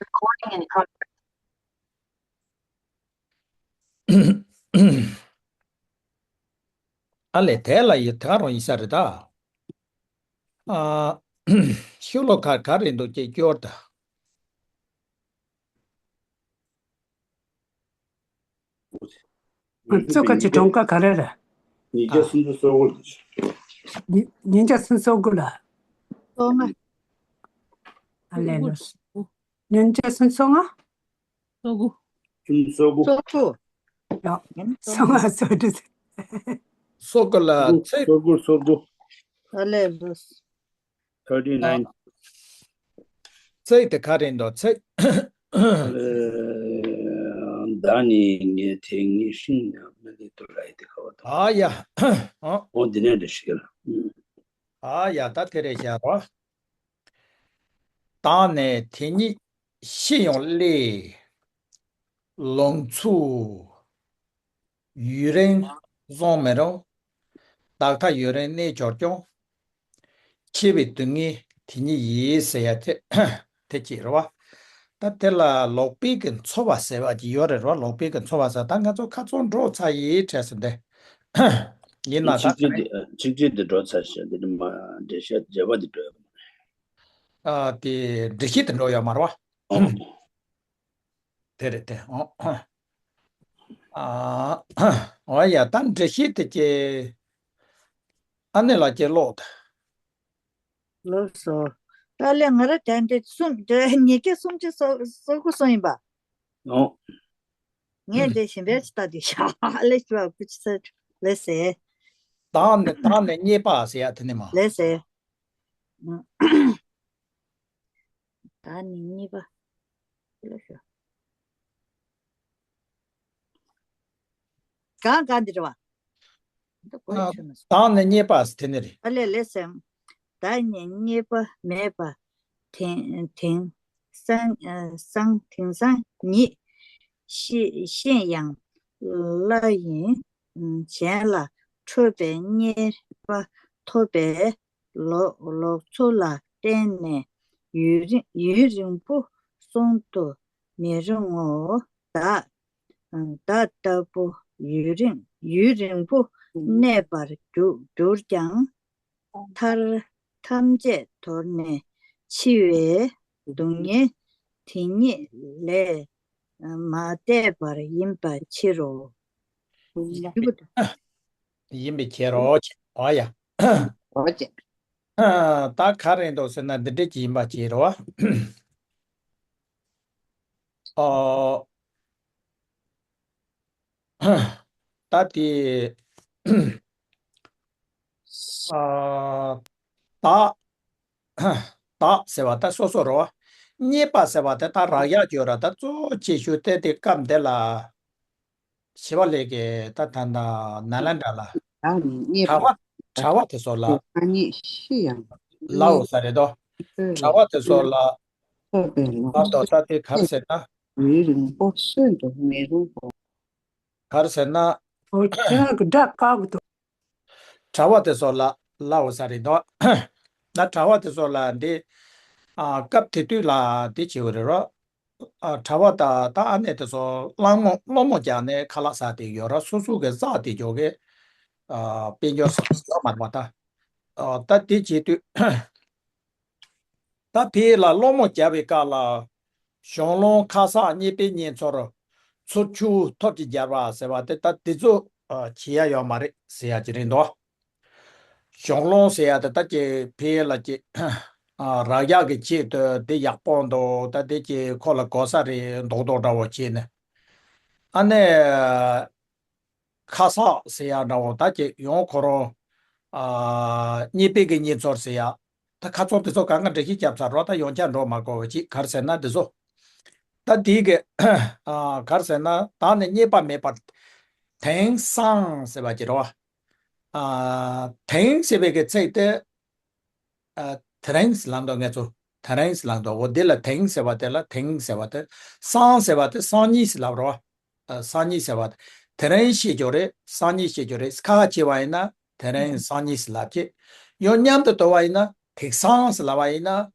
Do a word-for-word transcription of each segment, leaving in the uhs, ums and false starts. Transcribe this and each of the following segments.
Recording in progress. ཨ་ལས་དེ་ལ་ཡི་ད་རུང་ཡིན་ས་རེད་ད། ཨ། ཤུ་ལོ་ག་ག་རེ་འདུག་ཅེས་སྐྱོར་ད། ང་ཚོ་ཁ་ཅིག་གྲངས་ཀ་ག་རེ་རེད། ཉིས་བརྒྱ་སུམ་ཅུ་སོ་དགུ་ལ། ཉིས་བརྒྱ་སུམ་ཅུ་སོ་དགུ་ལ། སོ་ལྔ། ཨ་ལས་ལོ། ཉིས་བརྒྱ་སུམ་ཅུ་སོ་ལྔ། སོ་དགུ། སུམ་ཅུ་སོ་དགུ། སོ་དགུ། ཡ། སོ་ལྔ་སོ་དྲུག། སོ་དགུ་ལ་ཚེས། སོ་དགུ་སོ་དགུ། ཨ་ལས་ལོ། Thirty nine. ཚེས་དེ་ག་རེ་འདུག་ཚེས། ཨ་ལས། ད་ནི་ངས་དེ་ངས་ཤིང་ན་མི་ལི་ཏུ་ར་ཡི་དེ་ག་བ་དང་། ཨ་ཡ། ཨ། འོ་འདི་ནས་འདྲ་ཞིག་ལ། ཨ་ཡ་ད་དེ་རེད་བཞག་རོགས། ད་ནས་དེ་ཉིད་ཤི་ཡང་ལས། ལང་ཚོ། ཡུན་རིང་བཟང་མི་རུང་། བདག་མཐའ་ཡུན་རིང་གནས་གྱུར་ཀྱང་། འཆི་བའི་སྡུག་བསྔལ་དེ་ཉིད་ཡིན་ཟེར་ཡ་དེ་དེ་ཅིག་རེད་བ། ད་དེ་ལ་ལོག་པའི་གི་འཚོ་བ་ཟེར་བ་ཅིག་ཡོད་རེད་རོ། ལོག་པའི་གི་འཚོ་བ་ཟེར་ད་ང་ཚོ་ཁ་ཚོན་འགྲོ་ཚར་ཡི་བྲས་སོང་སྟེ། ཡིན་ན་ད་ཆིག་ཁྲི་དེ་ཆིག་ཁྲི་དེ་འགྲོ་ཚར་ཤག་དེ་ནི་མ་འགྲེལ་བཤད་རྒྱས་པ་དེ་འགྲོ་ཡོད་མ་རེད། ཨ་དེ་འགྲེལ་བཤད་དེ་འགྲོ་ཡོད་མ་རེད་བ། དེ་རེད་དེ། ཨ། ཨ་ཡ་ད་འགྲེལ་བཤད་དེ་ཀྱེ། ཨ་ནེ་ལ་ཀྱེ་ཀློག་ད། ལགས་སོ། ད་ལས་ང་ར་དྲན་དྲན་གསུམ་དྲན་ཉིས་བརྒྱ་སུམ་ཅུ་སོ་སོ་དགུ་སོང་ཡིན་པ། ཨོ། ངས་འདྲེ་ཞིམ་པའི་ཅི་ལྟ་དེ་ཤ་ལེ་ཤི་བ་བུ་ཅི་ཚ་ལེ་སེ། ད་ནི་ད་ནི་རྙེད་པ་ཟེར་ཡ་དེ་ནི་མ། ལེ་སེ། ད་ནི་གཉིས་པ། ལེ་ཤི། གང་གང་འདི་རེད་བ། འདི་གོ་ཡི་ཆོད་ན་སོང་། ད་ནི་རྙེད་པ་ཟེར་དེ་ནི་རེད། ཨ་ལས་ལས་སེམས། ད་ནི་རྙེད་པ་མེད་པ། དེང་དེང་སང་སང་དེང་སང་ཉིད། ཤེས་ཤེས་ཡང་སླ་ཡིན། གཞན་ལ་འཕྲོད་པའི་རྙེད་པ་ཐོབ་པའི་ལོ་ལོག་འཚོ་ལ་བརྟེན་ནས་ཡུན་རིང་ཡུན་རིང་པོ་གསུང་དུ་མི་རུང་ངོ་། བདག་བདག་ལྟ་བུ་ཡུན་རིང་ཡུན་རིང་པོ་གནས་པར་གྱུར་གྱུར་ཀྱང་མཐར་ཐམས་ཅད་དོར་ནས་འཆི་བའི་སྡུག་བསྔལ་དེ་ཉིད་ལས་མ་འདས་པར་ཡིན་པའི་ཕྱིར་རོ། ཡིན་པའི་ཕྱིར་རོ། ཨ་ཡ། ཨོ་ཅེ། ད་ག་རེ་འདུག་ཟེར་ན་འདི་འདྲ་ཅིག་ཡིན་པ་ཅིག་རེད་བ། ཨོ། ད་དེ། ཨ། བདག་བདག་ཟེར་བ་ད་སོ་སོ་རེད་བ། རྙེད་པ་ཟེར་བ་དེ་ད་རག་ཡག་ཅིག་ཡོད་ར། ད་གཙོ་བོ་ཆེ་ཤོས་དེ་དེ་སྐབས་འདི་ལ། ཞི་བ་ལྷས་ཀྱིས་ད་ད་ད་ནཱ་ལེནྡྲ་ལ། བདག་ནི་རྙེད་པ། གྲྭ་པ་གྲྭ་པ་དེ་ཚོ་ལ། སང་ཉིན་ཤི་ཡང་། ལའོ་ས་རེད་དོ། གྲྭ་པ་དེ་ཚོ་ལ། ཐོབ་པའི་ལོ། ཨ་དོ་ས་དེ་ག་རེ་ཟེར་ན། ཡུན་རིང་པོ་གསོན་དུ་མི་རུང་བ། ག་རེ་ཟེར་ན། ཨོ་ཁྱེད་རང་གི་སྒྲ་བཀག་འདུག་གྲྭ་པ་དེ་ཚོ་ལ་ལའོ་ས་རེད་དོ། ད་གྲྭ་པ་དེ་ཚོ་ལ་འདི། ཨ་སྐབས་དེ་དུས་ལ་འདི་བྱེད་དགོས་རེད་རོ། ཨ་གྲྭ་པ་དང་ད་ཨ་ནེ་དེ་ཚོ་གླང་མོ་སློང་མོ་རྒྱག་ནས་ཁ་ལག་ཟ་དེ་ཡོད་ར། སོ་སོ་གི་བསགས་དེ་འཇོག་གི། ཨ་དཔལ་འབྱོར་ཟ་ཡོད་མ་རེད་པ་ད། ཨ་ད་དེ་བྱེད་དུས། ད་དེ་ལ་སློང་མོ་རྒྱག་པའི་སྐབས་ལ། གཞུང་ལུང་ཁ་གསག་རྙེད་པའི་གཉེན་ཚོར། ཚུར་ཆུད་ཐབས་ཀྱིས་སྦྱར་བ་ཟེར་བ་དེ་ད་དེ་ཚོ་བྱེད་ཡ་ཡོད་མ་རེད་ཟེར་ཡ་ཅིག་རེད་འདུག་གཞུང་ལུང་ཟེར་ཡ་དེ་ད་ཀྱི་ཕལ་ལ་ཀྱི་རག་ཡག་གི་ཆེད་དུ་དེ་ཡག་པོ་འདུག་ད་དེ་ཀྱི་ཁོ་ལ་གོ་ས་རེད་མདོག་མདོག་འདྲ་བོ་བྱས་ནས། ཨ་ནེ། ཁ་གསག་ཟེར་ཡ་འདྲ་བོ་ད་ཀྱི་ཡང་ཁོ་རང་། ཨ་རྙེད་པའི་གི་གཉེན་ཚོར་ཟེར་ཡ། ད་ཁ་ཚོན་དེ་ཚོ་གང་ག་འགྲེལ་བཤད་རྒྱབ་ཚར་རོ། ད་ཡོངས་ཁྱབ་འགྲོ་མ་དགོས་པ་ཅིག་ག་རེ་ཟེར་ན་དེ་ཚོ། ད་དེའི་གི་ཨ་ག་རེ་ཟེར་ན་བདག་ནི་རྙེད་པ་མེད་པར། དེང་སང་ཟེར་བ་ཅིག་རེད་བ། ཨ་དེང་ཟེར་བའི་གི་ཚིག་དེ། ཨ་དེ་རིང་ཟེར་ལབ་འདུག་ངས་ཚོ། དེ་རིང་ཟེར་ལབ་འདུག་འོ་དེ་ལ་དེང་ཟེར་བ་དེ་ལ་དེང་ཟེར་བ་དེ། སང་ཟེར་བ་དེ་སང་ཉིན་ཟེར་ལབ་རོ། ཨ་སང་ཉིན་ཟེར་བ་དེ། དེ་རིང་ཤེས་རྒྱུ་རེད། སང་ཉིན་ཤེས་རྒྱུ་རེད། ཁ་ཁ་བྱེད་པ་ཡིན་ན་དེ་རིང་སང་ཉིན་ཟེར་ལབ་ཀྱི། ཡང་མཉམ་དུ་འདོགས་པ་ཡིན་ན་དེང་སང་ཟེར་ལབ་པ་ཡིན་ན།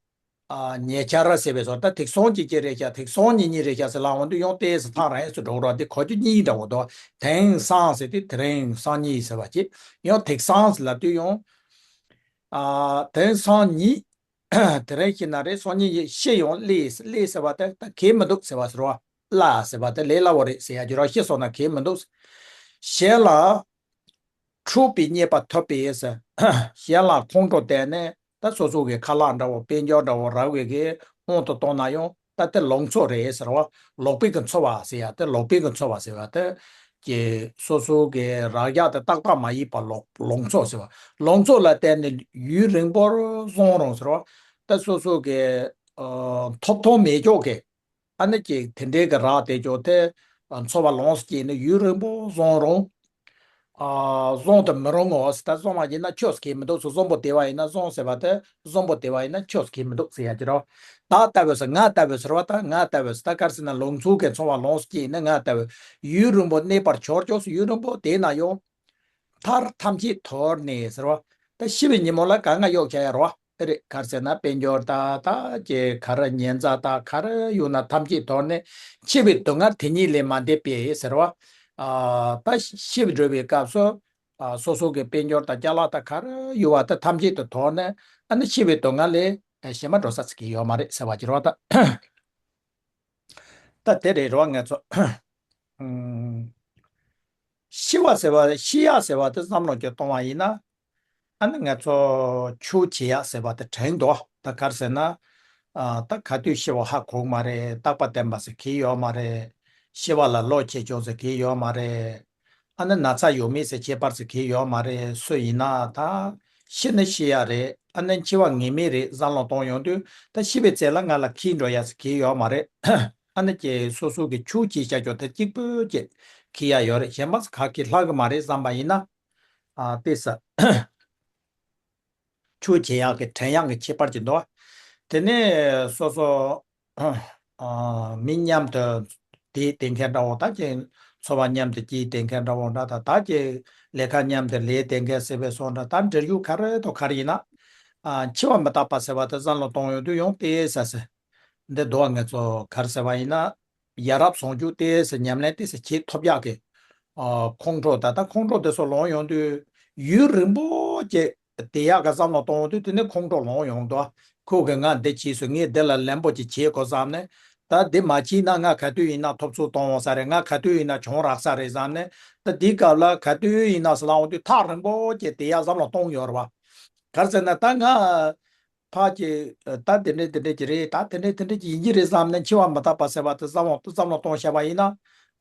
ཨ་ཉེ་ཆར་ཟེར་བའི་སོ་ད་དེང་སང་གཅིག་གཅིག་རེད་ཤག་དེང་སང་གཉིས་གཉིས་རེད་ཤག་ཟེར་ལབ་འོང་དུས་ཡང་ཏོག་ཙམ་ཐག་རིང་སུ་འགྲོ་གི་རེད་བ། དེ་གོ་རྒྱུ་གཉིས་འདྲ་བོ་འདུག་དེང་སང་ཟེར་དུས་དེ་རིང་སང་ཉིན་ཟེར་བ་ཅིག་ཡང་དེང་སང་ཟེར་ལབ་དུས་ཡང་ཨ་དེང་སང་ཉིན་དེ་རིང་ཤི་ན་རེད། སང་ཉིན་ཡི་ཤི་ཡང་ལས་ལས་ཟེར་བ་དེ་ད་གལ་མི་འདུག་ཟེར་བ་ཟེར་བ། ལ་ཟེར་བ་དེ་ལས་སླ་བོ་རེད་ཟེར་ཡ་ཅིག་རོ། ཤི་སོང་ན་གལ་མི་འདུག་གཞན་ལ་འཁྲུག་པའི་རྙེད་པ་ཐོབ་པས་ཟེར། གཞན་ལ་ཁོང་ཁྲོ་བསྟན་ནས་ད་སོ་སོ་གི་ཁ་ལག་འདྲ་བོ་དཔལ་འབྱོར་འདྲ་བོ་རག་པའི་གི་དབང་དུ་བཏང་ན་ཡང་ད་དེ་ལོག་འཚོ་རེད་ཟེར་བ། ལོག་པའི་གི་འཚོ་བ་ཟེར་ཡ་དེ་ལོག་པའི་གི་འཚོ་བ་ཟེར་བ་དེ་ཀྱི་སོ་སོ་གི་རག་ཡག་དེ་ཏག་ཏག་མ་ཡིན་པ་ལོག་ལོག་འཚོ་ཟེར་བ། ལོག་འཚོ་ལ་བརྟེན་ནས་ཡུན་རིང་པོར་བཟུང་རུང་ཟེར་བ། ད་སོ་སོ་གི་ཨ་ཐོབ་ཐང་མེད་ཀྱོག་གི་ཨ་ནི་ཅིག་དེ་འདྲའི་གི་རག་དེ་ཀྱོག་དེ་ཨ་འཚོ་བ་ལོངས་སུ་སྤྱད་ནས་ཡུན་རིང་པོ་བཟུང་རུང་ཨ་བཟུང་དུ་མི་རུང་ངོ་ཟེར། ད་བཟུང་བ་ཡིན་ན་ཆོས་སུ་གལ་མི་འདུག་ཟེར། བཟང་པོ་བདེ་བ་ཡིན་ན་བཟུང་ཟེར་བ་དེ་བཟང་པོ་བདེ་བ་ཡིན་ན་ཆོས་སུ་གལ་མི་འདུག་ཟེར་ཡ་ཅིག་རོ། ད་ལྟ་བུ་ཟེར་ང་ལྟ་བུ་ཟེར་བ། ད་ང་ལྟ་བུ་ཟེར་ད་ག་རེ་ཟེར་ན་ལོག་འཚོ་གི་འཚོ་བ་ལོངས་སུ་སྤྱད་ནས་ང་ལྟ་བུ་ཡུན་རིང་པོ་གནས་པར་གྱུར་ཀྱོག་ཟེར། ཡུན་རིང་པོ་བསྡད་ན་ཡང་མཐར་ཐམས་ཅད་དོར་ནས་ཟེར་བ། ད་ཤི་བའི་ཉིན་མོ་ལ་ག་ང་གཡོག་བྱ་ཡ་རོ། ཨེ་རེད། ག་རེ་ཟེར་ན་དཔལ་འབྱོར་དང་ད་ཀྱི་ག་རེ་ཉེན་ཚ་དང་ག་རེ་ཡོད་ན་ཐམས་ཅད་དོར་ནས་འཆི་བའི་སྡུག་བསྔལ་དེ་ཉིད་ལས་མ་འདས་པས་ཟེར་བ། ཨ་ད་ཤི་བ་འགྲོ་བའི་སྐབས་སུ་ཨ་སོ་སོ་གི་དཔལ་འབྱོར་དང་ཅ་ལག་དང་ག་རེ་ཡོད་བ་ད་ཐམས་ཅད་དུ་དོར་ནས་ཨ་ནི་འཆི་བའི་སྡུག་བསྔལ་ལས་ཞེ་མ་འགྲོ་ས་ཟེར་གྱི་ཡོད་མ་རེད་ཟེར་བ་ཅིག་རོ། ད་ད་དེ་རེད་རོ། ང་ཚོ་ཨུམ། ཤི་བ་ཟེར་བ་ཤི་ཡག་ཟེར་བ་དེ་བསམ་བློ་ཅིག་གཏོང་བ་ཡིན་ན། ཨ་ནི་ང་ཚོ་ཆོས་བྱེད་ཡག་ཟེར་བ་དེ་དྲན་འདུག་ད་ག་རེ་ཟེར་ན། ཨ་ད་ག་དུས་ཤི་བ་ཧ་གོ་གི་མ་རེད། རྟག་པ་བརྟན་པ་ཟེར་གི་ཡོད་མ་རེད། ཤི་བ་ལ་ལོག་ཁྱེར་ཆོག་ཟེར་གི་ཡོད་མ་རེད། ཨ་ནི་ན་ཚ་ཡོད་མེད་ཟེར་ཁྱད་པར་ཟེར་གི་ཡོད་མ་རེད། སུ་ཡིན་ན་ད་ཤི་ནི་ཤི་ཡག་རེད། ཨ་ནི་འཆི་བ་ངེས་མེད་རེད་བསམ་བློ་གཏོང་ཡོང་དུས་ད་ཤི་བའི་ཚེ་ལ་ང་ལ་འཁྱེར་འགྲོ་ཡག་ཟེར་གི་ཡོད་མ་རེད། ཨ་ནི་ཀྱི་སོ་སོ་གི་ཆོས་བྱེད་བྱ་ཆོག་དེ་གཅིག་པུ་ཀྱི་འཁྱེར་ཡག་ཡོད་རེད། གཞན་པ་ག་གི་ལྷག་གི་མ་རེད་བསམ་པ་ཡིན་ན། ཨ་ཏེ་ས་ཆོས་བྱེད་ཡག་གི་དྲན་ཡག་གི་ཁྱད་པར་གྱི་འདུག་དེ་ནས་སོ་སོ་ཨ་མི་མཉམ་དུ་དེ་བསྡད་མཁན་འདྲ་བོ། ད་ཀྱི་འཚོ་བ་མཉམ་དུ་སྐྱེལ་བསྡད་མཁན་འདྲ་བོ་འདྲ། ད་ད་ཀྱི་ལས་ཀ་མཉམ་དུ་ལས་བསྡད་མཁན་ཟེར་བའི་སོགས་འདྲ། ད་འབྲེལ་ཡོད་ག་རེ་དང་ག་རེ་ཡིན་ན། ཨ་འཆི་བ་མི་རྟག་པ་ཟེར་བ་དེ་བསམ་བློ་གཏོང་ཡོང་དུས་ཡང་ཏེ་ས་ཟེར། འདི་འདུག་ང་ཚོ་ག་རེ་ཟེར་བ་ཡིན་ན། ཡ་རབས་ཟུང་འཇུག་ཏེ་ཟེར་ཉམས་ལེན་ཏེ་ཟེར་བྱེད་ཐུབ་ཡག་གི་ཨ་ཁོང་ཁྲོ་ད་ལྟ་ཁོང་ཁྲོ་དེ་ཚོ་ལངས་ཡོང་དུས་ཡུན་རིང་པོ་ཅིག་དེ་ཡག་ག་བསམ་བློ་གཏོང་ཡོང་དུས་དེ་ནས་ཁོང་ཁྲོ་ལངས་ཡོང་འདུག་ཁོ་གིས་ང་འདི་བྱས་སོང་། ངས་འདི་ལ་ལན་པོ་ཅིག་བྱེད་དགོས་བསམ་ནས། ད་འདི་མ་བྱས་ན་ང་ག་དུས་ཡིན་ན་ཐོབ་ཚོད་གཏོང་འོང་ས་རེད། ང་ག་དུས་ཡིན་ན་གྱོང་རག་ས་རེད་བསམ་ནས། ད་འདི་སྐབས་ལ་ག་དུས་ཡིན་ན་ཟེར་ལབ་འོང་དུས་ཐག་རིང་པོ་ཅིག་དེ་ཡག་བསམ་བློ་གཏོང་ཡོད་རེད་བ། ག་རེ་ཟེར་ན་ད་ང་ཕ་གི་ད་དེ་འདྲས་དེ་འདྲས་ཀྱི་རེད། ད་དེ་འདྲས་དེ་འདྲས་ཀྱི་ཡིན་གྱི་རེད་བསམ་ནས་འཆི་བ་མི་རྟག་པ་ཟེར་བ་དེ་བསམ་བློ་བསམ་བློ་གཏོང་བྱས་པ་ཡིན་ན།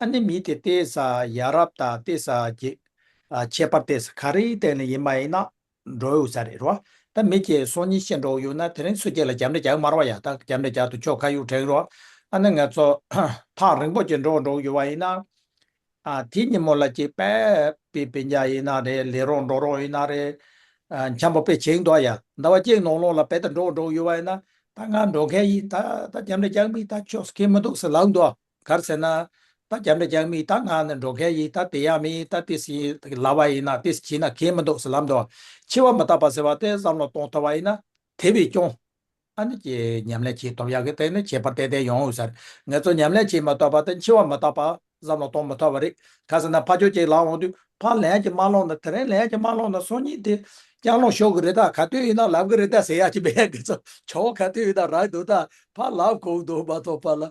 ཨ་ནི་མི་དེ་ཏེ་ས་ཡ་རབས་དང་ཏེ་ས་ཀྱི་ཨ་ཁྱད་པར་ཏེ་ས་ག་རེའི་སྟེང་ལ་ཡིན་པ་ཡིན་ན་འགྲོ་ཡོད་ས་རེད་རོ། ད་མི་གྱིས་སང་ཉིན་ཤི་འགྲོ་ཡོད་ན་དེ་རིང་སུ་གྱིས་ལ་རྒྱབ་འདྲེ་རྒྱག་མ་རེད་བ་ཡ། ད་རྒྱབ་འདྲེ་རྒྱག་ཏུ་ཆོ་ཁ་ཡུག་དྲན་རོ། ཨ་ནི་ང་ཚོ་ཐག་རིང་པོ་ཅིག་འགྲོ་འགྲོ་ཡོད་པ་ཡིན་ན། ཨ་དེ་ཉིན་མོ་ལ་ཅིག་དཔེ་དཔེ་སྤུན་ཀྱག་ཡིན་ན་རེད། ལས་རོགས་འགྲོ་རོགས་ཡིན་ན་རེད། ཨ་འཆམ་པོ་དཔེ་བྱེད་འདུག་ཡ། ཟླ་བ་གཅིག་ནང་ལོགས་ལ་དཔེ་ད་འགྲོ་འགྲོ་ཡོད་པ་ཡིན་ན། ད་ང་འགྲོ་མཁན་ཡིན། ད་ད་རྒྱབ་འདྲེ་རྒྱག་མི་ད་ཆོག་གི་མི་འདུག་ཟེར་ལབ་འདུག་ག་རེ་ཟེར་ན། ད་རྒྱབ་འདྲེ་རྒྱག་མི་ད་ང་ནི་འགྲོ་མཁན་ཡིན། ད་དེ་ཡ་མི་ད་དེ་སི་ལབ་པ་ཡིན་ན་དེ་སི་བྱས་ན་གལ་མི་འདུག་ཟེར་ལབ་འདུག་འཆི་བ་མི་རྟག་པ་ཟེར་བ་དེ་བསམ་བློ་གཏོང་ཐུབ་པ་ཡིན་ན་དེ་བས་ཀྱང་ཨ་ནི་ཀྱི་ཉམས་ལེན་བྱེད་ཐུབ་ཡག་གི་སྟེང་ནས་ཁྱད་པར་ཏན་ཏན་ཡོང་ཡོད་ས་རེད། ང་ཚོ་ཉམས་ལེན་བྱེད་མ་ཐུབ་པ་དེ་འཆི་བ་མི་རྟག་པ་བསམ་བློ་གཏོང་མི་ཐུབ་པ་རེད། ག་ཟེར་ན་ཕར་ཕྱོགས་ཅིག་ལབ་འོང་དུས་ཕར་ལན་ཅིག་མ་སློང་ན་དེ་རིང་ལན་ཅིག་མ་སློང་ན་སང་ཉིན་དེ་ལྕགས་ལོང་ཤོར་གི་རེད། ད་ག་དུས་ཡིན་ན་ལབ་གི་རེད། ད་ཟེར་ཡག་ཅིག་མེད་གི་ཚོ་ཆོག་ག་དུས་ཡིན་ན་རག་འདུག་ད་ཕར་ལབ་དགོས་འདུག་མ་གཏོགས་ཕར་ལ་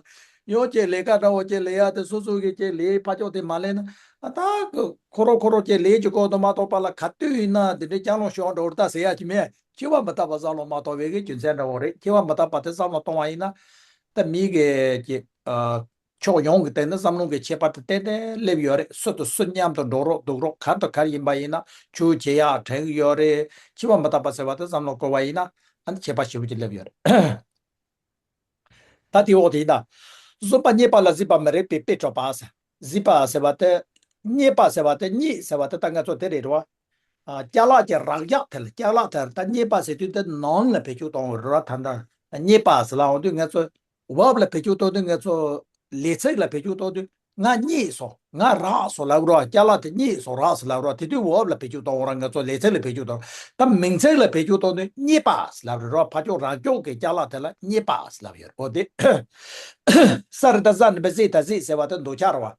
ཡང་ཅིག་ལས་ཀ་འདྲ་བོ་ཅིག་ལས་ཡག་དེ་སོ་སོ་གི་ཅིག་ལས་ཕར་ཕྱོགས་དེ་མ་ལས་ན་ཨ་ད་ཁོ་རང་ཁོ་རང་ཅིག་ལས་ཅིག་དགོས་འདུག་མ་གཏོགས་ཕར་ལ་ག་དུས་ཡིན་ན་འདི་འདྲའི་ལྕགས་ལོང་ཤོར་འགྲོ་རེད་ད་ཟེར་ཡག་ཅིག་མེད། འཆི་བ་མི་རྟག་པ་བསམ་བློ་མ་གཏོང་བའི་གི་རྒྱུ་མཚན་འདྲ་བོ་རེད། འཆི་བ་མི་རྟག་པ་དེ་བསམ་བློ་གཏོང་བ་ཡིན་ན། ད་མི་གི་ཅིག་ཨ་ཕྱོགས་ཡོངས་ཀྱི་སྟེང་ནས་བསམ་བློ་གི་ཁྱད་པར་དེ་ཏན་ཏན་སླེབས་ཡོད་རེད། སུ་དང་སུ་མཉམ་དུ་འགྲོ་རོགས་འདུག་རོགས་ག་དང་ག་ཡིན་པ་ཡིན་ན་ཆོས་བྱེད་ཡག་དྲན་གྱི་ཡོད་རེད། འཆི་བ་མི་རྟག་པ་ཟེར་བ་དེ་བསམ་བློ་བསྐོར་བ་ཡིན་ན་ཨ་ནི་ཁྱད་པར་ཞེ་པོ་ཅིག་སླེབས་ཡོད་རེད། ད་དེའི་འོག་དེ་ཡིན་ན། བཟོད་པ་རྙེད་པ་ལ་གཟིགས་པ་མི་རིགས་པའི་དཔེ་སྤྲོ་བ་ཟེར། གཟིགས་པ་ཟེར་བ་དེ། རྙེད་པ་ཟེར་བ་དེ་རྙེད་ཟེར་བ་དེ་ད་ང་ཚོ་དེ་རེད་རོ། ཨ་ཅ་ལག་གི་རག་ཡག་དེ་ལ་ཅ་ལག་དེ་ད་རྙེད་པ་ཟེར་དུས་དེ་ནང་ལ་བེད་སྤྱོད་གཏོང་བ་རེད་ར། ད་ལྟ་རྙེད་པ་ཟེར་ལབ་འོང་དུས་ང་ཚོ་བརབ་ལ་བེད་སྤྱོད་གཏོང་དུས་ང་ཚོ་ལས་ཚིག་ལ་བེད་སྤྱོད་གཏོང་དུས་ ང་རྙེད་སོང་། ང་རག་སོང་ལབ་རོགས། ཅ་ལག་དེ་རྙེད་སོང་། རག་སོང་ལབ་རོགས། དེ་དུས་འོབ་ལ་བེད་སྤྱོད་གཏོང་རོགས། ང་ཚོ་ལེ་ཚན་ལ་བེད་སྤྱོད་གཏོང་། ད་མིང་ཚིག་ལ་བེད་སྤྱོད་གཏོང་དུས་རྙེད་པ་ལབ་རེད་རོགས། ཕར་ཕྱོགས་རང་ཕྱོགས་ཀྱི་ཅ་ལག་དེ་ལ་རྙེད་པ་ལབ་ཡོད་རེད། འོ་དེ་ས་རི་ད་ས་འགྲེང་བུ་སི་ད་སི་ཟེར་བ་དེ་འདོགས་ཆགས་རེད་བ།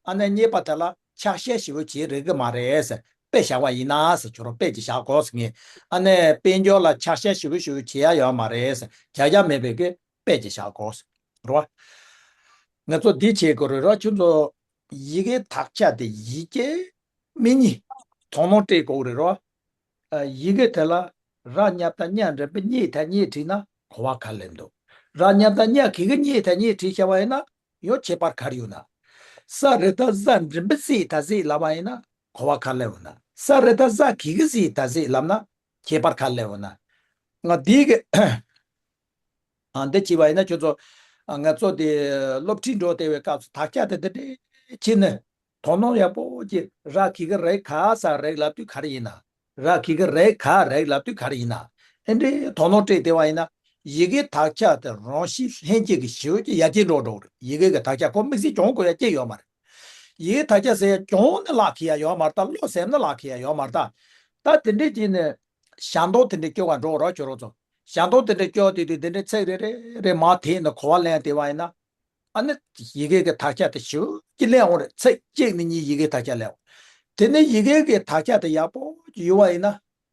ཨ་ནི་རྙེད་པ་དེ་ལ་ཆ་ཤས་ཞིབ་པོ་བྱེད་རིགས་གི་མ་རེད་ཟེར། དཔེ་བཞག་པ་ཡིན་ན་ཟེར། ཁྱོད་རང་དཔེ་ཅིག་བཞག་དགོས་ཟེར། ངས་ཨ་ནི་དཔལ་འབྱོར་ལ་ཆ་ཤས་ཞིབ་པོ་ཞིབ་པོ་བྱེད་ཡ་ཡོད་མ་རེད་ཟེར། བྱ་རྒྱ་མེད་པའི་གི་དཔེ་ཅིག་བཞག་དགོས་ཟེར། རེད་བ། ང་ཚོ་འདི་བྱེད་དགོས་རེད་རོགས། ཁྱོད་ཚོ་ཡི་གེ་དག་ཆ་དེ་ཡིག་སྐྱེ་མི་གཉིས་དོ་སྣང་སྤྲད་དགོས་རེད་རོགས། ཨ། ཡི་གེ་དེ་ལ་ར་མཉམ་བཏགས་རྙ་འགྲེང་བུ་རྙེད་ད་རྙེད་བྲིས་ན་གོ་བ་ག་ལེར་འདུག་ར་མཉམ་བཏགས་རྙ་གི་གུ་རྙེད་ད་རྙེད་བྲིས་བྱས་པ་ཡིན་ན་ཡང་ཁྱད་པར་ག་རེ་ཡོད་ན། ས་རི་ད་ས་འགྲེང་བུ་སི་ད་སི་ལབ་པ་ཡིན་ན་གོ་བ་ག་ལེར་ཡོད་ན། ས་རི་ད་ས་གི་གུ་སི་ད་སི་ལབ་ན་ཁྱད་པར་ག་ལེར་ཡོད་ན། ང་འདི་གི་ཨ། འདི་བྱས་པ་ཡིན་ན་ཁྱོད་ཚོ། ཨ། ང་ཚོ་དེ་སློབ་ཁྲིད་འགྲོ་བསྡད་པའི་སྐབས་སུ་དག་ཆ་དེ་འདི་འདྲས་བྱས་ནས་དོ་སྣང་ཡག་པོ་ཅིག་ར་གི་གུ་རེད་ག་ས་རེད་ལབ་དུས་ག་རེ་ཡིན་ན། ར་གི་གུ་རེད་ག་རེད་ལབ་དུས་ག་རེ་ཡིན་ན། ཨེ་འདྲས་དོ་སྣང་སྤྲད་བསྡད་པ་ཡིན་ན། ཡི་གེ་དག་ཆ་དེ་རང་བཞིན་ལྷན་སྐྱེས་ཀྱི་ཞེ་པོ་ཅིག་ཡར་རྒྱས་འགྲོ་འགྲོ་གི་རེད། ཡི་གེ་གི་དག་ཆ་ཁོ་དམིགས་བསལ་སྦྱོང་དགོས་ཡ་ཅིག་ཡོད་མ་རེད། ཡི་གེ་དག་ཆ་ཟེར་ཡ་སྦྱོང་ནས་ལག་ཁེལ་ཡ་ཡོད་མ་རེད་ད། བློ་ཟིན་ན་ལག་ཁེལ་ཡ་ཡོད་མ་རེད་ད། ད་དེ་འདྲས་བྱས་ནས་ཞལ་འདོན་དེ་འདྲས་སྐྱོར་བ་འགྲོ་རོགས། ཁྱོད་རང་ཚོ་ཞལ་འདོན་དེ་འདྲས་སྐྱོར་དུས་དུས་དེ་འདྲས་ཚིག་རེ་རེ་རེ་མར་དེད་ནས་གོ་བ་ལེན་བསྡད་པ་ཡིན་ན། ཨ་ནི་ཡི་གེ་གི་དག་ཆ་དེ་ཞེ་པོ་ཅིག་སླེབས་འོང་རེད། ཚིག་གཅིག་ནས་གཉིས་ཡི་གེ་དག་ཆ་སླེབས་འོང་། དེ་ནས་ཡི་གེ་གི་དག་ཆ་དེ་ཡག་པོ་ཅིག་ཡོད་པ་ཡིན་ན།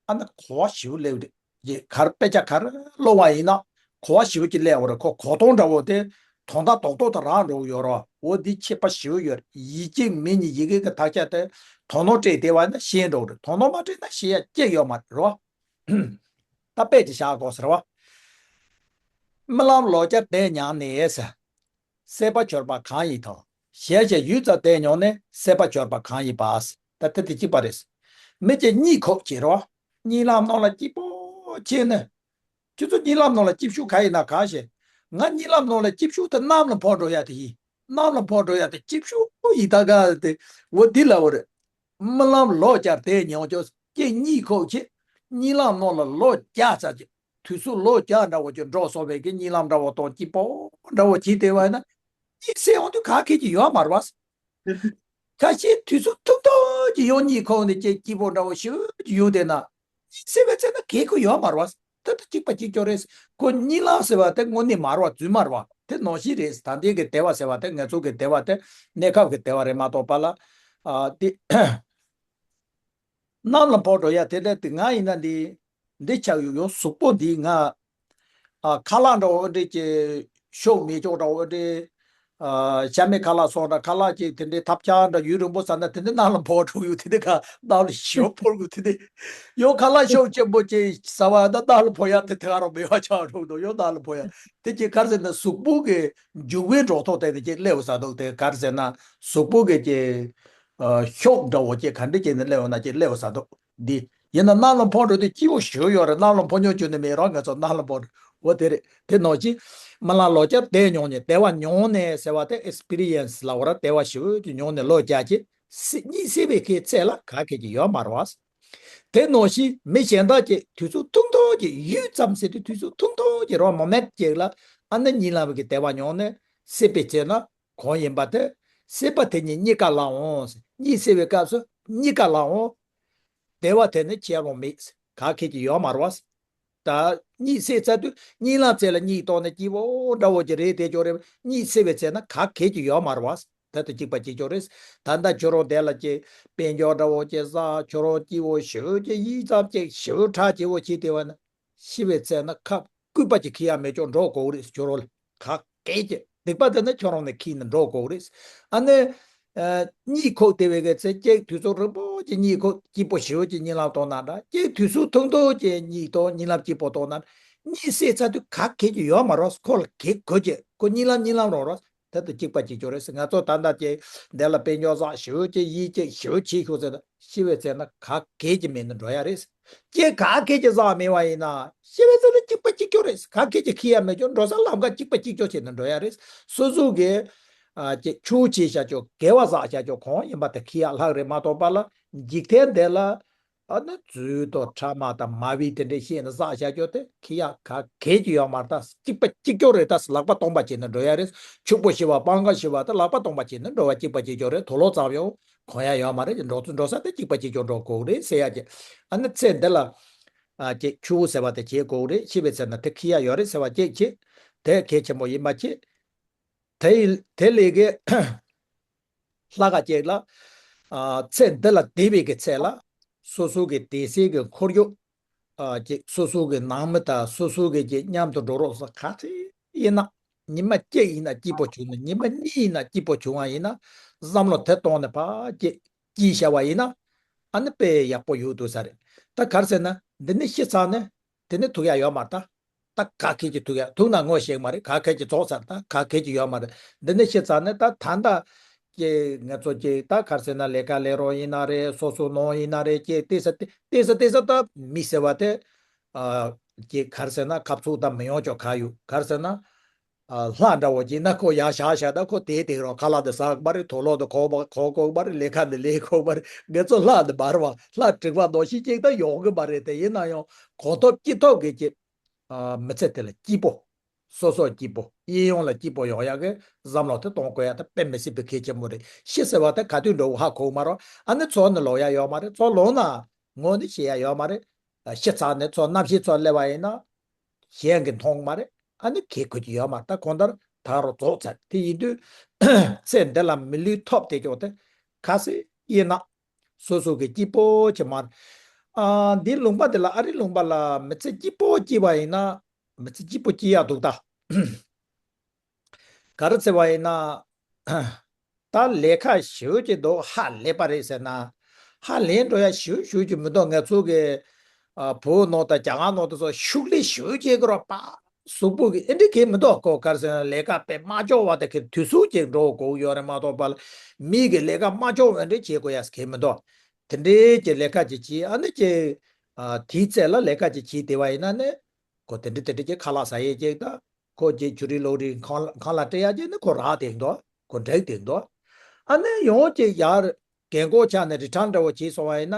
ཨ་ནི་གོ་བ་ཞེ་པོ་སླེབས་རེད། ཡི་གེ་ག་རེ་དཔེ་ཆ་ག་རེ་ཀློག་པ་ཡིན་ན་གོ་བ་ཞེ་པོ་ཅིག་སླེབས་འོང་རེད། ཁོ་གོ་སྟངས་འདྲ་བོ་དེ་དོན་དག་རྡོག་རྡོག་དེ་རག་འགྲོ་གི་ཡོད་རེད། འོ་འདི་ཁྱད་པར་ཞེ་པོ་ཡོད་རེད། ཡིག་གཅིག་མིང་གཉིས་ཡི་གེ་གི་དག་ཆ་དེ་དོ་སྣང་སྤྲད་བསྡད་པ་ཡིན་ན་ཤེས་འགྲོ་གི་རེད། དོ་སྣང་མ་སྤྲད་ན་ཤེས་ཡ་ཅིག་ཡོད་མ་རེད་རོ། ད་དཔེ་ཅིག་བཞག་དགོས་ཟེར་བ། རྨི་ལམ་ལོག་སྐྱ་དེ་མྱངས་ནས་ཟེར། སྲེད་པ་འཆོར་བ་གང་ཡིན་དང་། ཞེས་བྱ་ཡུད་ཙམ་དེ་མྱོང་ནས་སྲེད་པ་འཆོར་བ་གང་ཡིན་པ། ད་དེ་དེ་གཅིག་པ་རེད། མི་གཅིག་གཉིད་ཁུག་བྱེད་རོགས། གཉིད་ལམ་ནང་ལ་སྐྱིད་པོ་བྱས་ནས། ཁྱོད་ཚོ་གཉིད་ལམ་ནང་ལ་སྐྱིད་ཤོས་ག་ཡིན་ན་གང་ཤེས། ང་གཉིད་ལམ་ནང་ལ་སྐྱིད་ཤོས་དེ་གནམ་ལ་འཕུར་འགྲོ་ཡ་དེ་ཡིན། གནམ་ལ་འཕུར་འགྲོ་ཡ་དེ་སྐྱིད་ཤོས་ཡིན། ད་ག་དེ་འོ་འདི་ལ་འོ་རེད། རྨི་ལམ་ལོག་སྐྱ་དེ་མྱོང་ཁྱོད་ཀྱི་གཉིད་ཁུག་བྱེད། གཉིད་ལམ་ནང་ལ་ལོག་སྐྱ་ཚ་བྱེད། དུས་ཚོད་ལོག་སྐྱ་འདྲ་བོ་ཅིག་འགྲོ་སོང་བའི་གི་གཉིད་ལམ་འདྲ་བོ་དང་སྐྱིད་པོ་འདྲ་བོ་བྱེད་བསྡད་པ་ཡིན་ན། གཉིད་སད་འོང་དུས་ག་གེ་ཅིག་ཡོད་མ་རེད་བ། ཁ་ཤས་དུས་ཚོད་ཐུང་ཐུང་ཅིག་ཡོང་གཉིད་ཁུག་ནས་ཅིག་སྐྱིད་པོ་འདྲ་བོ་ཞེ་པོ་ཅིག་ཡོང་བསྡད་ན། གཉིད་སད་པའི་ཚེ་ན་གེ་ཁོ་ཡོད་མ་རེད་བ། ད་ལྟ་གཅིག་པ་གཅིག་རྐྱང་རེད། ཁོ་གཉིད་ལམ་ཟེར་བ་དེ་དངོས་གནས་མ་རེད་བ། རྫུན་མ་རེད་བ། དེ་ནང་བཞིན་རེད། ད་ལྟའི་གི་བདེ་བ་ཟེར་བ་དེ་ང་ཚོ་གི་བདེ་བ་དེ་གནས་སྐབས་ཀྱི་བདེ་བ་རེད་མ་གཏོགས་པ་ལ། ཨ། དེ། གནམ་ལ་འཕུར་འགྲོ་ཡ་དེ་འདྲ་དེ་ང་ཡིན་ན་འདི། འདི་ཆགས་ཡོད་ཡོད། གཟུགས་པོ་འདི་ང་། ཨ། ཁ་ལག་འདྲ་བོ་འདྲ་ཅིག་ཤོག་མེད་ཅོག་འདྲ་བོ་འདྲ། ཨ། ཤ་མེད་ཁ་ལག་སོགས་འདྲ་ཁ་ལག་ཅིག་དེ་འདྲའི་ཐབ་ཆག་འདྲ་ཡུན་རིང་པོ་ཟ་ན་དེ་འདྲ་གནམ་ལ་འཕུར་འགྲོ་ཡོད། དེ་འདྲ་ག་གནམ་ལ་ཞེ་པོ་འཕུར་དགོས་དེ་འདྲ། ཡོད་ཁ་ལག་ཤོག་ཆེན་པོ་ཅིག་ཟ་བ་ད་གནམ་ལ་འཕུར་ཡ་དེ་དེ་ག་རང་མེད་པ་ཆགས་འགྲོ་འདུག་ཡོད་གནམ་ལ་འཕུར་ཡ་དེ་ཅིག་ག་རེ་ཟེར་ན་གཟུགས་པོ་གི་འཇུག་པའི་འགྲོ་ཐོག་དེ་དེ་ཅིག་སླེབས་ས་འདུག་དེ་ག་རེ་ཟེར་ན་གཟུགས་པོ་གི་ཅིག་ཨ། ཤོག་འདྲ་བོ་ཅིག་ག་འདྲ་ཅིག་ནས་སླེབས་ཡོང་ན་ཅིག་སླེབས་ས་འདུག་འདི། ཡིན་ན་གནམ་ལ་འཕུར་འགྲོ་དུས་སྐྱིད་པོ་ཞེ་པོ་ཡོད་རེད། གནམ་ལ་འཕུར་མྱོང་བྱུང་ནི་མེད་རོགས། ང་ཚོ་གནམ་ལ་འཕུར་འགྲོ་འོ་དེ་རེད། དེ་ནང་བཞིན་རྨི་ལམ་ལོག་སྐྱ་དེ་མྱོང་ནས་བདེ་བ་མྱོང་ནས་ཟེར་བ་དེ་ཨེག་སི་པི་རི་ཡན་སི་ལབ་པ་ར། བདེ་བ་ཞེ་པོ་ཅིག་མྱོང་ནས་ལོག་སྐྱ་ཅིག་སི་གཉིད་སད་པའི་ཁའི་ཚད་ལ་ག་གེ་ཅིག་ཡོད་མ་རེད་བ། དེ་ནང་བཞིན་མི་གཞན་དག་ཅིག་དུས་ཚོད་ཐུང་ཐུང་ཅིག་ཡུད་ཙམ་ཟེར་དུས་དུས་ཚོད་ཐུང་ཐུང་ཅིག་རོགས་མོ་མེན་ཊི་ཅིག་ལ་ཨ་ནི་གཉིད་ལམ་གྱི་བདེ་བ་མྱོང་ནས་སད་པའི་ཚེ་ན། གང་ཡིན་པ་དེ། སྲེད་པ་དེ་ཉིད་གཉིད་ཀ་ལ་འོང་། གཉིད་སད་པའི་སྐབས་སུ་གཉིད་ཀ་ལ་འོང་། བདེ་བ་དེ་ནི་ཁྱེད་རང་མེད། ག་གེ་ཅིག་ཡོད་མ་རེད་བ། ད་གཉིད་སད་ཚར་དུས་གཉིད་ལམ་ཚད་ལ་གཉིད་བཏང་ནས་སྐྱིད་པོ་འདྲ་བོ་ཅིག་རེད་དེ་ཅོག་རེད། གཉིད་སད་པའི་ཚེ་ན་ག་གེ་ཅིག་ཡོད་མ་རེད་བ། ད་དེ་གཅིག་པ་གཅིག་ཅོག་རེད། ད་ལྟ་ཁྱོད་རང་དེ་ལ་ཅིག་དཔལ་འབྱོར་འདྲ་བོ་ཅིག་བསགས། ཁྱོད་རང་སྐྱིད་པོ་ཞེ་པོ་ཅིག་ཡིད་ཙམ་ཅིག་ཞེ་པོ་ཁྲག་སྐྱིད་པོ་བྱེད་བསྡད་པ་ན། ཤི་བའི་ཚེ་ན་ཁབ་སྐུད་པ་ཅིག་འཁྱེར་ཡ་མེད་ཅོག་འགྲོ་དགོས་རེད། ཁྱོད་རང་ལ་ག་གེ་ཅིག་སྡིག་པ་དེ་ནི་ཁྱོད་རང་ནས་འཁྱེར་ནས་འགྲོ་དགོས་རེད། ཨ་ནི། ཨ། གཉིད་ཁུག་བསྡད་པའི་གི་ཚེ་ཅིག་དུས་ཚོད་རིང་པོ་ཅིག་གཉིད་ཁུག་སྐྱིད་པོ་ཞེ་པོ་ཅིག་གཉིད་ལམ་བཏང་ན་འདྲ། ཅིག་དུས་ཚོད་ཐུང་ཐུང་ཅིག་གཉིད་བཏང་གཉིད་ལམ་སྐྱིད་པོ་བཏང་ན། གཉིད་སད་ཚར་དུས་ག་གེ་ཅིག་ཡོད་མ་རེད། ཁོ་ལ་གེ་དགོས་ཅིག་ཁོ་གཉིད་ལམ་གཉིད་ལམ་རང་རེད། དེ་དང་གཅིག་པ་གཅིག་རྐྱང་རེད། ང་ཚོ་ད་ལྟ་ཅིག་འདི་ལ་དཔལ་འབྱོར་བསགས་ཞེ་པོ་ཅིག་ཡིད་ཅིག་ཞེ་པོ་ཆེ་ཤོས་ཟེར་ན་ཤི་བའི་ཚེ་ན་ག་གེ་ཅིག་མེད་ནས་འགྲོ་ཡ་རེད། ཅིག་ག་གེ་ཅིག་བསགས་མེད་པ་ཡིན་ན་ཤི་བའི་ཚེ་ན་གཅིག་པ་གཅིག་རྐྱང་རེད། ག་གེ་ཅིག་འཁྱེར་ཡ་མེད་ཅོག་འགྲོ་ས་ལམ་ཁ་གཅིག་པ་གཅིག་རྐྱང་བྱས་ནས་འགྲོ་ཡ་རེད། སོ་སོ་གི་ཨ་ཅིག་ཆོས་བྱས་བཞག་ཅོག་དགེ་བ་བསགས་བཞག་ཅོག་གང་ཡིན་པ་དེ་འཁྱེར་ཡ་ལྷག་རེད་མ་གཏོགས་པ་ལ་འཇིག་རྟེན་འདི་ལ། ཨ་ནི་རྫུས་དང་ཕྲ་མ་དང་མ་བུ་དེ་འདྲས་བཤད་ནས་བསགས་བཞག་རྒྱུ་དེ་ཁེ་ཡ་ག་གེ་ཅི་ཡོད་མ་རེད། ད་གཅིག་པ་གཅིག་རྐྱང་རེད། ད་ལག་པ་སྟོང་པ་བྱས་ནས་འགྲོ་ཡ་རེད། ཕྱུག་པོ་ཤི་བ་སྤང་ཁ་ཤི་བ་ད་ལག་པ་སྟོང་པ་བྱས་ནས་འགྲོ་བ་གཅིག་པ་གཅིག་རྐྱང་རེད། དུག་ལོག་ཙམ་ཡང་གོན་ཡ་ཡོད་མ་རེད། འགྲོ་འགྲོ་ས་དེ་གཅིག་པ་གཅིག་རྐྱང་འགྲོ་དགོས་རེད་ཟེར་ཡ་གི། ཨ་ནི་ཚེ་འདི་ལ་ཨ་ཅིག་ཆུ་བོ་ཟེར་བ་དེ་བྱེད་དགོས་རེད། ཤི་བའི་ཚེ་ན་དེ་ཁེ་ཡ་ཡོད་རེད་ཟེར་བ་གཅིག་བྱེད། དེ་གལ་ཆེན་པོ་ཡིན་པ་བྱེད། དེ་ཡི་དེ་ལས་ཀའི་ལྷ་ཁང་ཅིག་ལ། ཨ་ཚེ་འདི་ལ་བསྡད་པའི་གི་ཚེ་ལ། སོ་སོ་གི་བསྡད་སའི་གི་ཁོར་ཡུག་ཨ་ཅིག་སོ་སོ་གི་ནང་མི་དང་སོ་སོ་གི་ཅིག་མཉམ་དུ་འགྲོ་རོགས་ས་ག་ཚོད་ཡིན་ན། ཉི་མ་གཅིག་ཡིན་ན་སྐྱིད་པོ་བྱུང་ན། ཉི་མ་གཉིས་ཡིན་ན་སྐྱིད་པོ་བྱུང་བ་ཡིན་ན། བསམ་བློ་དེ་གཏོང་ནས་ཕར་ཅིག་སྐྱིད་བྱ་བ་ཡིན་ན། ཨ་ནི་དཔེ་ཡག་པོ་ཡོད་འདུག་ས་རེད། ད་ག་རེ་ཟེར་ན་འདི་ནི་ཤི་ཚར་ནས། དེ་ནི་ཐུག་ཡ་ཡོད་མ་རེད། ད་ད་ག་གེ་ཅིག་ཐུག་ཡ་ཐུག་ན་ངོ་ཤེས་མ་རེད། ག་གེ་ཅིག་རྫོགས་ཚར། ད་ག་གེ་ཅིག་ཡོད་མ་རེད། འདི་ནི་ཤི་ཚར་ནས་ད་ད་ད་ཀྱེ་ང་ཚོ་ཀྱེ་ད་ག་རེ་ཟེར་ན་ལས་ཀ་ལས་རོགས་ཡིན་ན་རེད། སོ་སོ་ནང་ཡིན་ན་རེད། ཀྱེ་ལྟས་ས་ལྟས་ས་ལྟས་ས་ད་མི་ཟེར་བ་དེ་ཨ་ཀྱེ་ག་རེ་ཟེར་ན་ཁབ་ཚུགས་ད་མི་ཡོང་ཅོག་ག་ཡོད། ག་རེ་ཟེར་ན། ཨ་ལྷ་འདྲ་བོ་ཅིག་ན་ཁོ་ཡར་བཞག་བཞག་ད་ཁོ་དེ་དེ་རོ་ཁ་ལག་དེ་ཟ་གི་མ་རེད། དུག་ལོག་དེ་གོག་པ་གོག་གོག་མ་རེད། ལས་ཁ་དེ་ལས་གོག་མ་རེད། ངེད་ཚོ་ལྷ་དེ་མ་རེད་བ། ལྷ་དྲེགས་པ་ནང་བཞིན་ཅིག་ད་ཡོང་གི་མ་རེད། དེ་ཡིན་ན་ཡང་གང་ཐོབ་ཅི་ཐོབ་གི་ཅིག་ཨ་མི་ཚེ་དེ་ལ་སྐྱིད་པོ། སོ་སོ་སྐྱིད་པོ། གཡས་གཡོན་ལ་སྐྱིད་པོ་ཡོང་ཡག་གི་བསམ་བློ་དེ་གཏོང་དགོས་ཡ་དེ་དཔེ་མི་སྲིད་པའི་གལ་ཆེན་པོ་རེད། ཤི་ཟེར་བ་དེ་ག་དུས་འགྲོ་གི་ཧ་གོ་གི་མ་རེད། ཨ་ནི་ཚོ་ནི་ལོག་ཡ་ཡོད་མ་རེད། ཚོ་ལོག་ན་ངོ་ནི་ཤེས་ཡ་ཡོད་མ་རེད། ཤི་ཚར་ནས་ཚོ་རྣམ་ཤེས་ཚོ་སླེབས་པ་ཡིན་ན། གཞན་གྱིས་མཐོང་མ་རེད། ཨ་ནི་གེ་ཁོ་ཅི་ཡོད་མ་རེད། ད་གང་ལྟར་ད་རུང་རྫོགས་ཚར། དེ་ཡིན་དུས་ཚེ་འདི་ལ་མི་ལུས་ཐོབ་བསྡད་ཀྱོག་དེ་ག་སེ་ཡིན་ན། སོ་སོ་གི་སྐྱིད་པོ་ཅིག་མ་རེད། ཨ་འདི་ལུང་པ་འདི་ལ་ཨ་རི་ལུང་པ་ལ་མི་ཚེ་སྐྱིད་པོ་སྐྱིད་པ་ཡིན་ན། མི་ཚེ་སྐྱིད་པོ་སྐྱིད་ཡག་འདུག་ད། ག་རེ་ཟེར་བ་ཡིན་ན། ད་ལས་ཀ་ཞེ་པོ་ཅིག་འདུག་ཧ་ལས་པ་རེད་ཟེར་ན། ཧ་ལས་འགྲོ་ཡ་ཞེ་པོ་ཞེ་པོ་ཅིག་མི་འདུག་ང་ཚོ་གི་ཨ་བོད་ནང་དང་རྒྱ་གར་ནང་དུ་སོགས་ཤུགས་ལས་ཞེ་པོ་ཅིག་གི་རོ་པ། གཟུགས་པོ་གི་ཨེ་འདྲ་གི་མི་འདུག་གོ་ག་རེ་ཟེར་ན་ལས་ཀ་དཔེ་མ་ལྕོགས་པ་དེ་གི་དུས་ཚོད་ཅིག་འགྲོ་དགོས་ཡོད་རེད་མ་གཏོགས་པ། མི་གི་ལས་ཀ་མ་ལྕོགས་པ་འདྲ་བྱེད་དགོས་ཡ་གི་མི་འདུག་དེ་འདྲའི་གི་ལས་ཀ་ཅིག་བྱེད། ཨ་ནི་ཅིག་ཨ་དེའི་ཚད་ལ་ལས་ཀ་ཅིག་བྱེད་བསྡད་པ་ཡིན་ན་ནི། ཁོ་དེ་འདྲ་དེ་འདྲ་ཅིག་ཁ་ལག་ཟ་ཡས་ཅིག་དང་། ཁོ་ཅིག་ཆུ་རིལ་ལོག་རིལ་ཁང་ཁང་གླ་སྤྲད་ཡ་ཅིག་ནི་ཁོ་རག་བསྡད་འདུག་ཁོ་འགྲིག་བསྡད་འདུག་ཨ་ནི་ཡང་ཅིག་ཡར་རྒན་གོག་ཆགས་ནས་རི་ཁྲང་འདྲ་བོ་བྱས་སོང་བ་ཡིན་ན།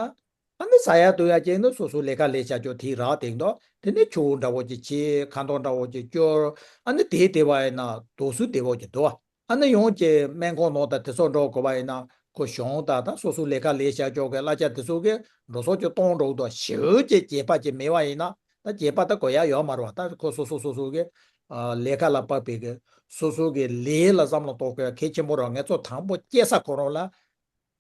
ཨ་ནི་ཟ་ཡ་འཐུང་ཡ་ཅིག་ནི་སོ་སོ་ལས་ཀ་ལས་བྱ་ཅོག་དེ་རག་བསྡད་འདུག་དེ་ནི་ཆུ་བོ་འདྲ་བོ་ཅིག་བྱས། ཁ་འདོན་འདྲ་བོ་ཅིག་སྐྱོར། ཨ་ནི་དེ་བསྡད་པ་ཡིན་ན་དུག་སུ་བདེ་བོ་ཅིག་འདུག་ཨ་ནི་ཡང་ཅིག་སྨན་ཁང་ནང་དང་དེ་ཚོ་འགྲོ་དགོས་པ་ཡིན་ན། ཁོ་གཞུང་དང་ད་སོ་སོ་ལས་ཀ་ལས་བྱ་ཅོག་གི་གླ་ཆ་དེ་ཚོ་གི་འགྲོ་སོང་ཅིག་གཏོང་འགྲོ་གི་འདུག་ཞེ་པོ་ཅིག་རྒྱས་པ་ཅིག་མེད་པ་ཡིན་ན། ད་རྒྱས་པ་ད་དགོས་ཡ་ཡོད་མ་རེད་བ། ད་ཁོ་སོ་སོ་སོ་སོ་གི་ཨ་ལས་ཀ་ལ་དཔག་པའི་གི་སོ་སོ་གི་ལས་ལ་བསམ་བློ་གཏོང་དགོས་ཡ་གལ་ཆེན་པོ་རེད། ང་ཚོ་དང་པོ་སྐྱེ་ས་ཁོ་རང་ལ་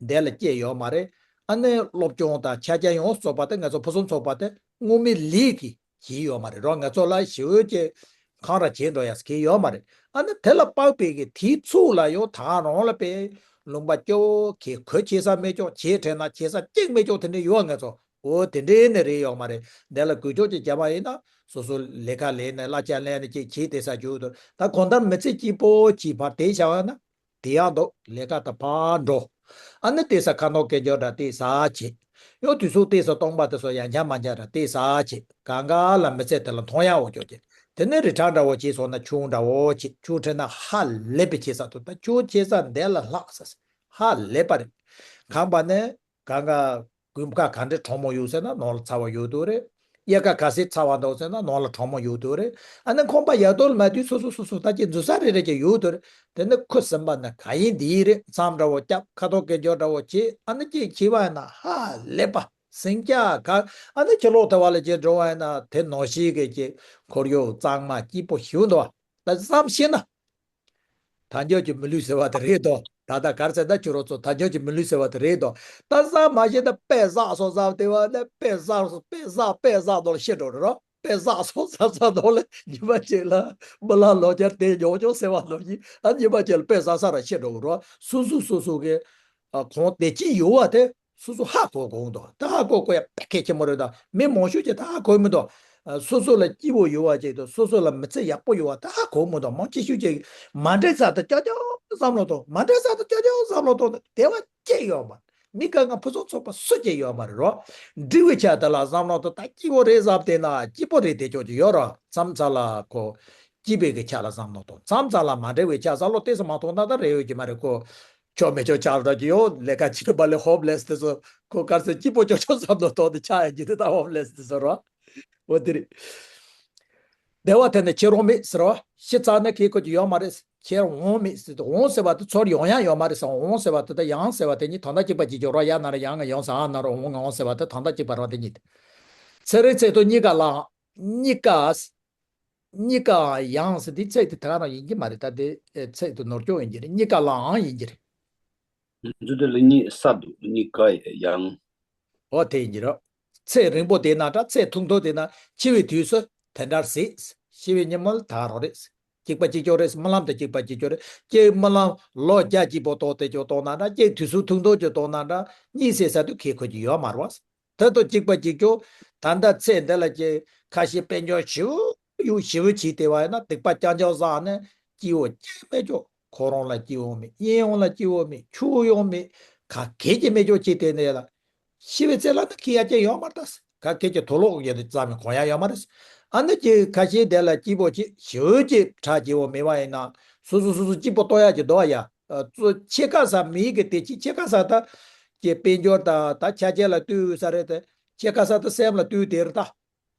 འདི་ལ་སྐྱེས་ཡོད་མ་རེད། ཨ་ནི་སློབ་སྦྱོང་དང་ཆ་རྐྱེན་ཡོངས་རྫོགས་པ་དེ་ང་ཚོ་ཕུན་སུམ་ཚོགས་པ་དེ་སྔོན་མའི་ལས་ཀྱིས་བྱས་ཡོད་མ་རེད་རོ། ང་ཚོ་ལ་ཞེ་པོ་ཅིག་འཁང་ར་བྱེད་འགྲོ་ཡ་གི་ཡོད་མ་རེད། ཨ་ནི་དེ་ལ་དཔག་པའི་གི་དེའི་ཚུལ་ལ་ཡང་ད་རང་ལ་དཔེ་ལུང་པ་སྐྱོ་བོ་གི་གོ་ཆེ་ས་མེད་ཅོག་བྱེད་དྲན་ན་ཆེ་ས་གཅིག་མེད་ཅོག་དེ་འདྲ་ཡོད། ང་ཚོ་འོ་དེ་འདྲའི་ནི་རེད་ཡོད་མ་རེད། འདི་ལ་འགུལ་སྐྱོད་ཅིག་བརྒྱབ་པ་ཡིན་ན་སོ་སོ་ལས་ཀ་ལས་ནས་གླ་ཆ་ལེན་ནས་ཅིག་བྱེད་བསྡད་ས་རྒྱུ་དུ། ད་གང་ལྟར་མི་ཚེ་སྐྱིད་པོ་ཅིག་བར་དེ་བྱ་བ་ན་དེ་ཡག་འདུག་ལས་ཀ་ད་ཕར་འགྲོ། ཨ་ནི་བལྟས་ས་ཁ་ནོར་སྐད་ཅོར་འདྲ་བལྟས་ས་བྱེད། ཡང་དུས་ཚོད་བལྟས་ས་སྟོང་པ་དེ་ཚོ་ཡང་འཇམ་མ་འཇམ་འདྲ་བལྟས་ས་བྱེད། གང་ག་ལ་མི་ཚེ་དེ་ལ་མཐོང་ཡག་འོ་ཅོག་བྱེད། དེ་ནས་རི་ཁྲ་འདྲ་བོ་བྱས་སོང་ན་ཆུ་འདྲ་བོ་བྱེད། ཆུ་ཁྲིད་ན་ཧ་ལས་པའི་ཆེ་ས་དུ་ད་ཆུ་ཆེ་ས་འདི་ལ་ལྷག་ས་ཧ་ལས་པ་རེད། ཁང་པ་ནས་གང་ག་དགུན་ཁ་ག་འདྲའི་གྲང་མོ་ཡོད་ཟེར་ན་ནང་ལ་ཚ་བ་ཡོད་དུ་རེད། དབྱར་ཁ་ག་ཚོད་ཚ་བ་འདུག་ཟེར་ན་ནང་ལ་གྲང་མོ་ཡོད་དུ་རེད། ཨ་ནི་ཁང་པ་ཡག་ཏོ་ལ་མ་དུས་སོ་སོ་སོ་སོ་ད་ཅི་འཛུལ་ས་རེ་རེ་ཅིག་ཡོད་དུ་རེད། དེ་ནི་ཁུ་སིམ་པ་ན་ག་ཡིན་འདི་ཡིན་རེད། མཚམས་འདྲ་བོ་སྐྱབས་ཁ་ཐོག་སྐད་ཅོར་འདྲ་བོ་བྱེད། ཨ་ནི་ཅིག་བྱེད་པ་ཡིན་ན་ཧ་ལས་པ་ཟིང་སྐྱ་ག་ཨ་ནི་ཕྱི་ལོགས་དེ་བ་ལ་ཅིག་འགྲོ་བ་ཡིན་ན་དེ་ནང་བཞིན་གི་ཅིག་ཁོར་ཡུག་གཙང་མ་སྐྱིད་པོ་ཞིག་འདུག་ད་བསམ་ཤེས་ན། དལ་འབྱོར་གྱི་མི་ལུས་ཟེར་བ་དེ་རེད་དོ། ད་ལྟ་ག་རེ་ཟེར་ན་ཁྱོད་རང་ཚོ་དལ་འབྱོར་གྱི་མི་ལུས་ཟེར་བ་དེ་རེད་དོ། ད་བསམ་མ་ཤེས་ན་དཔེ་བསགས་སོང་བསམ་བསྡད་པ་ནི་དཔེ་བསགས་སོང་དཔེ་བསགས་དཔེ་བསགས་ནོར་ཤི་འགྲོ་རེད་རོ། དཔེ་བསགས་སོང་བསམ་བསམ་ནོར་ལ་ཉི་མ་གཅིག་ལ་མི་ལ་ལོ་བརྒྱར་དེ་མྱོང་མྱོང་ཟེར་བ་ནོར་གྱིས་ཨ་ཉི་མ་གཅིག་ལ་དཔེ་བསགས་ས་ར་ཤི་འགྲོ་གི་རོ། སོ་སོ་སོ་སོ་གི་ཨ་གོང་དེ་ཅི་ཡོད་བ་དེ། སོ་སོ་ཧ་གོ་དགོས་འདུག་ད་ཧ་གོ་དགོས་ཡ་དཔེ་གལ་ཆེན་པོ་རེད། ད་མི་མང་ཤོས་ཀྱིས་ད་ཧ་གོ་མི་འདུག་ཨ་སོ་སོ་ལ་སྐྱིད་པོ་ཡོད་བ་ཅིག་དང་སོ་སོ་ལ་མི་ཚེ་ཡག་པོ་ཡོད་བ་ད་ཧ་གོ་མི་འདུག་མང་ཆེ་ཤོས་ཀྱིས་མ་འགྲིག་ས་དེ་ཀྱག་ཀྱག་བསམ་བློ་གཏོང་། མ་འགྲིག་ས་དེ་ཀྱག་ཀྱག་བསམ་བློ་གཏོང་ན་བདེ་བ་སྐྱེ་ཡོད་མ་རེད། མི་དགའ་ང་ཕུན་སུམ་ཚོགས་པ་སུ་སྐྱེ་ཡོད་མ་རེད་རོ། འགྲིག་པའི་ཆ་དེ་ལ་བསམ་བློ་གཏོང་། ད་སྐྱིད་པོ་རེད་བསམ་བསྡད་ན་སྐྱིད་པོ་རེད་བསྡད་ཆོག་ཀྱི་ཡོད་རོ། མཚམས་མཚམས་ལ་ཁོ་སྐྱིད་པའི་གི་ཆ་ལ་བསམ་བློ་གཏོང་། མཚམས་མཚམས་ལ་མ་འགྲིག་པའི་ཆ་བསམ་བློ་གཏོང་ས་མ་གཏོང་ན་ད་རེད་ཡོད་ཀྱི་མ་རེད་ཁོ། ཆོག་མི་ཆོག་ཆགས་ར་གི་ཡོད། ལས་ཀ་བྱེད་པ་ལས་ཧོབ་ལེས་དེ་ཚོ་ཁོ་གར་སོང་སྐྱིད་པོ་ཅོ་ཅོ་བསམ་བློ་གཏོང་དེ་ཆགས་ཡ་གི་དེ་ད་ཧོབ་ལེས་དེ་ཚོ་ར། འོ་དེ་རེད། བདེ་བ་དེ་ནི་ཁྱེར་འོང་མེད་ཟེར་བ། ཤི་ཚར་ན་ཁྱེར་ཁོ་ཅི་ཡོད་མ་རེད། ཁྱེར་འོང་མེད་ཟེར་དུས་འོང་ཟེར་བ་དེ་ཚུར་ཡོང་ཡ་ཡོད་མ་རེད་ཟེར། འོང་ཟེར་བ་དེ་ད་ཡང་ཟེར་བ་དེ་གཉིས་དོན་དག་གཅིག་པ་གཅིག་གྱུར་རོ། ཡ་ན་ར་ཡང་ང་ཡོང་ཟེར། ཨ་ན་ར་འོང་ང་འོང་ཟེར་བ་དེ་དོན་དག་གཅིག་པ་རོ། དེ་གཉིས་དེ་ཚེ་རིང་ཚེ་སྟོབས་གཉིས་ཀ་ལའང་གཉིས་ཀ་གཉིས་ཀའང་ཡང་ཟེར་དེ་ཚིག་དེ་ད་ག་རང་ཡིན་གྱི་མ་རེད། ད་དེ་ཚིག་དེ་ནོར་སྐྱོན་ཡིན་གྱི་རེད། གཉིས་ཀ་ལའང་ཡིན་གྱི་རེད། འཇུ་དེ་ལ་གཉིས་ས་འདུག་གཉིས་ཀ་ཡང་། འོ་དེ་ཡིན་གྱི་རེད། ཚེ་རིང་པོ་དེ་ན་འདྲ་ཚེ་ཐུང་ཐུང་དེ་ན་འཆི་བའི་དུས་སུ་དེ་འདྲར་གཟིགས། ཤི་བའི་ཉིན་མོ་ལ་ད་རོ་རེད། གཅིག་པ་གཅིག་ཀྱོག་རེད། རྨི་ལམ་དང་གཅིག་པ་གཅིག་ཀྱོག་རེད། གཅིག་རྨི་ལམ་ལོ་བརྒྱ་གཅིག་པོ་གཏོང་དེ་ཀྱོག་གཏོང་ན་འདྲ། གཅིག་དུས་ཚོད་ཐུང་ཐུང་ཀྱོག་གཏོང་ན་འདྲ། གཉིས་ཟེར་ས་དུས་ཁེ་ཁོ་ཅི་ཡོད་མ་རེད་བ། ད་དུང་གཅིག་པ་གཅིག་ཀྱོག་ད་ལྟ་ཚེ་འདི་ལ་ཀྱི་ཁ་ཤས་དཔལ་འབྱོར་ཞེ་པོ་ཡོད་ཞེ་པོ་བྱས་བསྡད་པ་ཡིན་ན་སྡིག་པ་རྐྱང་རྐྱང་བསགས་ནས་སྐྱིད་པོ་ཅིག་མེད་ཀྱོག་ཁོ་རང་ལ་སྐྱིད་པོ་མེད། གཡས་གཡོན་ལ་སྐྱིད་པོ་མེད། ཕྱུག་པོ་ཡང་མེད། ག་གེ་ཅིག་མེད་ཀྱོག་ཅིག་དེ་ནས་ལ། ཤི་བའི་ཚེ་ལ་ནི་ཁེ་ཡ་ཅིག་ཡོད་མ་རེད་ད། ག་གེ་ཅིག་དུག་ལོག་ཡོད་དེ་ཙམ་གོན་ཡ་ཡོད་མ་རེད། ཨ་ནི་ཀྱི་ཁ་ཤས་དེ་ལ་སྐྱིད་པོ་ཅིག་ཞེ་པོ་ཅིག་གྲ་སྐྱིད་པོ་མེད་པ་ཡིན་ན་སོ་སོ་སོ་སོ་སྐྱིད་པོ་གཏོང་ཡ་ཅིག་འདུག་ཡ། ཨ་ཚོ་ཕྱེད་ཀ་ས་མི་གི་བདེ་སྐྱིད་ཕྱེད་ཀ་ས་ད་ཀྱི་དཔལ་འབྱོར་དང་ད་ཆ་རྐྱེན་ལ་ལྟོས་ས་རེད་དེ། ཕྱེད་ཀ་ས་ད་སེམས་ལ་ལྟོས་དེ་རེད་ད།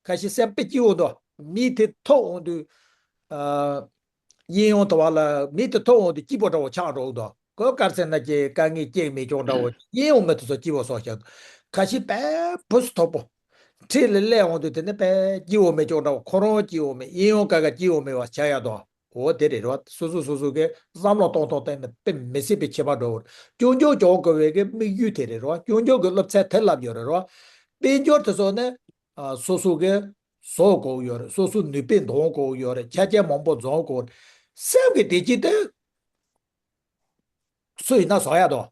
ཁ་ཤས་སེམས་དཔེ་སྐྱིད་པོ་འདུག་མི་དེ་ཐོབ་འོང་དུས། ཨ། གཡས་གཡོན་དུ་བ་ལ་མི་དེ་ཐོབ་འོང་དུས་སྐྱིད་པོ་འདྲ་བོ་ཆགས་འགྲོ་འདུག་ཁོ་གར་ཟེར་ན་ཀྱི་དཀའ་ངལ་སྐྱེ་མེད་ཀྱོག་འདྲ་བོ་གཡས་གཡོན་མི་དེ་ཚོ་སྐྱིད་པོ་སོང་ཤག་ཁ་ཤས་དཔེ་བུ་སུ་ཐོབ་པོ། འཁྲིས་ལ་སླེབས་འོང་དུས་དེ་ནི་དཔེ་སྐྱིད་པོ་མེད་ཀྱོག་འདྲ་བོ། ཁོ་རང་སྐྱིད་པོ་མེད། གཡས་གཡོན་ག་ག་སྐྱིད་པོ་མེད་པ་ཆགས་ཡ་འདུག་འོ་དེ་རེད་རོ། སོ་སོ་སོ་སོ་གི་བསམ་བློ་གཏོང་སྟངས་དེ་ནི་དཔེ་མི་སྲིད་པའི་ཁྱད་པར་འགྲོ་བར། སྐྱོན་བརྗོད་བྱ་དགོས་པའི་གི་དམིགས་ཡུལ་དེ་རེད་རོ། སྐྱོན་བརྗོད་ཀྱི་སློབ་ཚན་དེ་ལབ་ཡོད་རེད་རོ། དཔལ་འབྱོར་དེ་ཚོ་ནི། ཨ། སོ་སོ་གི་བཟོ་དགོས་ཡོད་རེད། སོ་སོ་ནུས་པས་འདོན་དགོས་ཡོད་རེད། ཆ་རྐྱེན་མང་པོ་འཛོམས་དགོས་རེད། སེམས་ཀྱི་བདེ་སྐྱིད་དེ་སུ་ཡིན་ན་བཟོ་ཡ་དོ།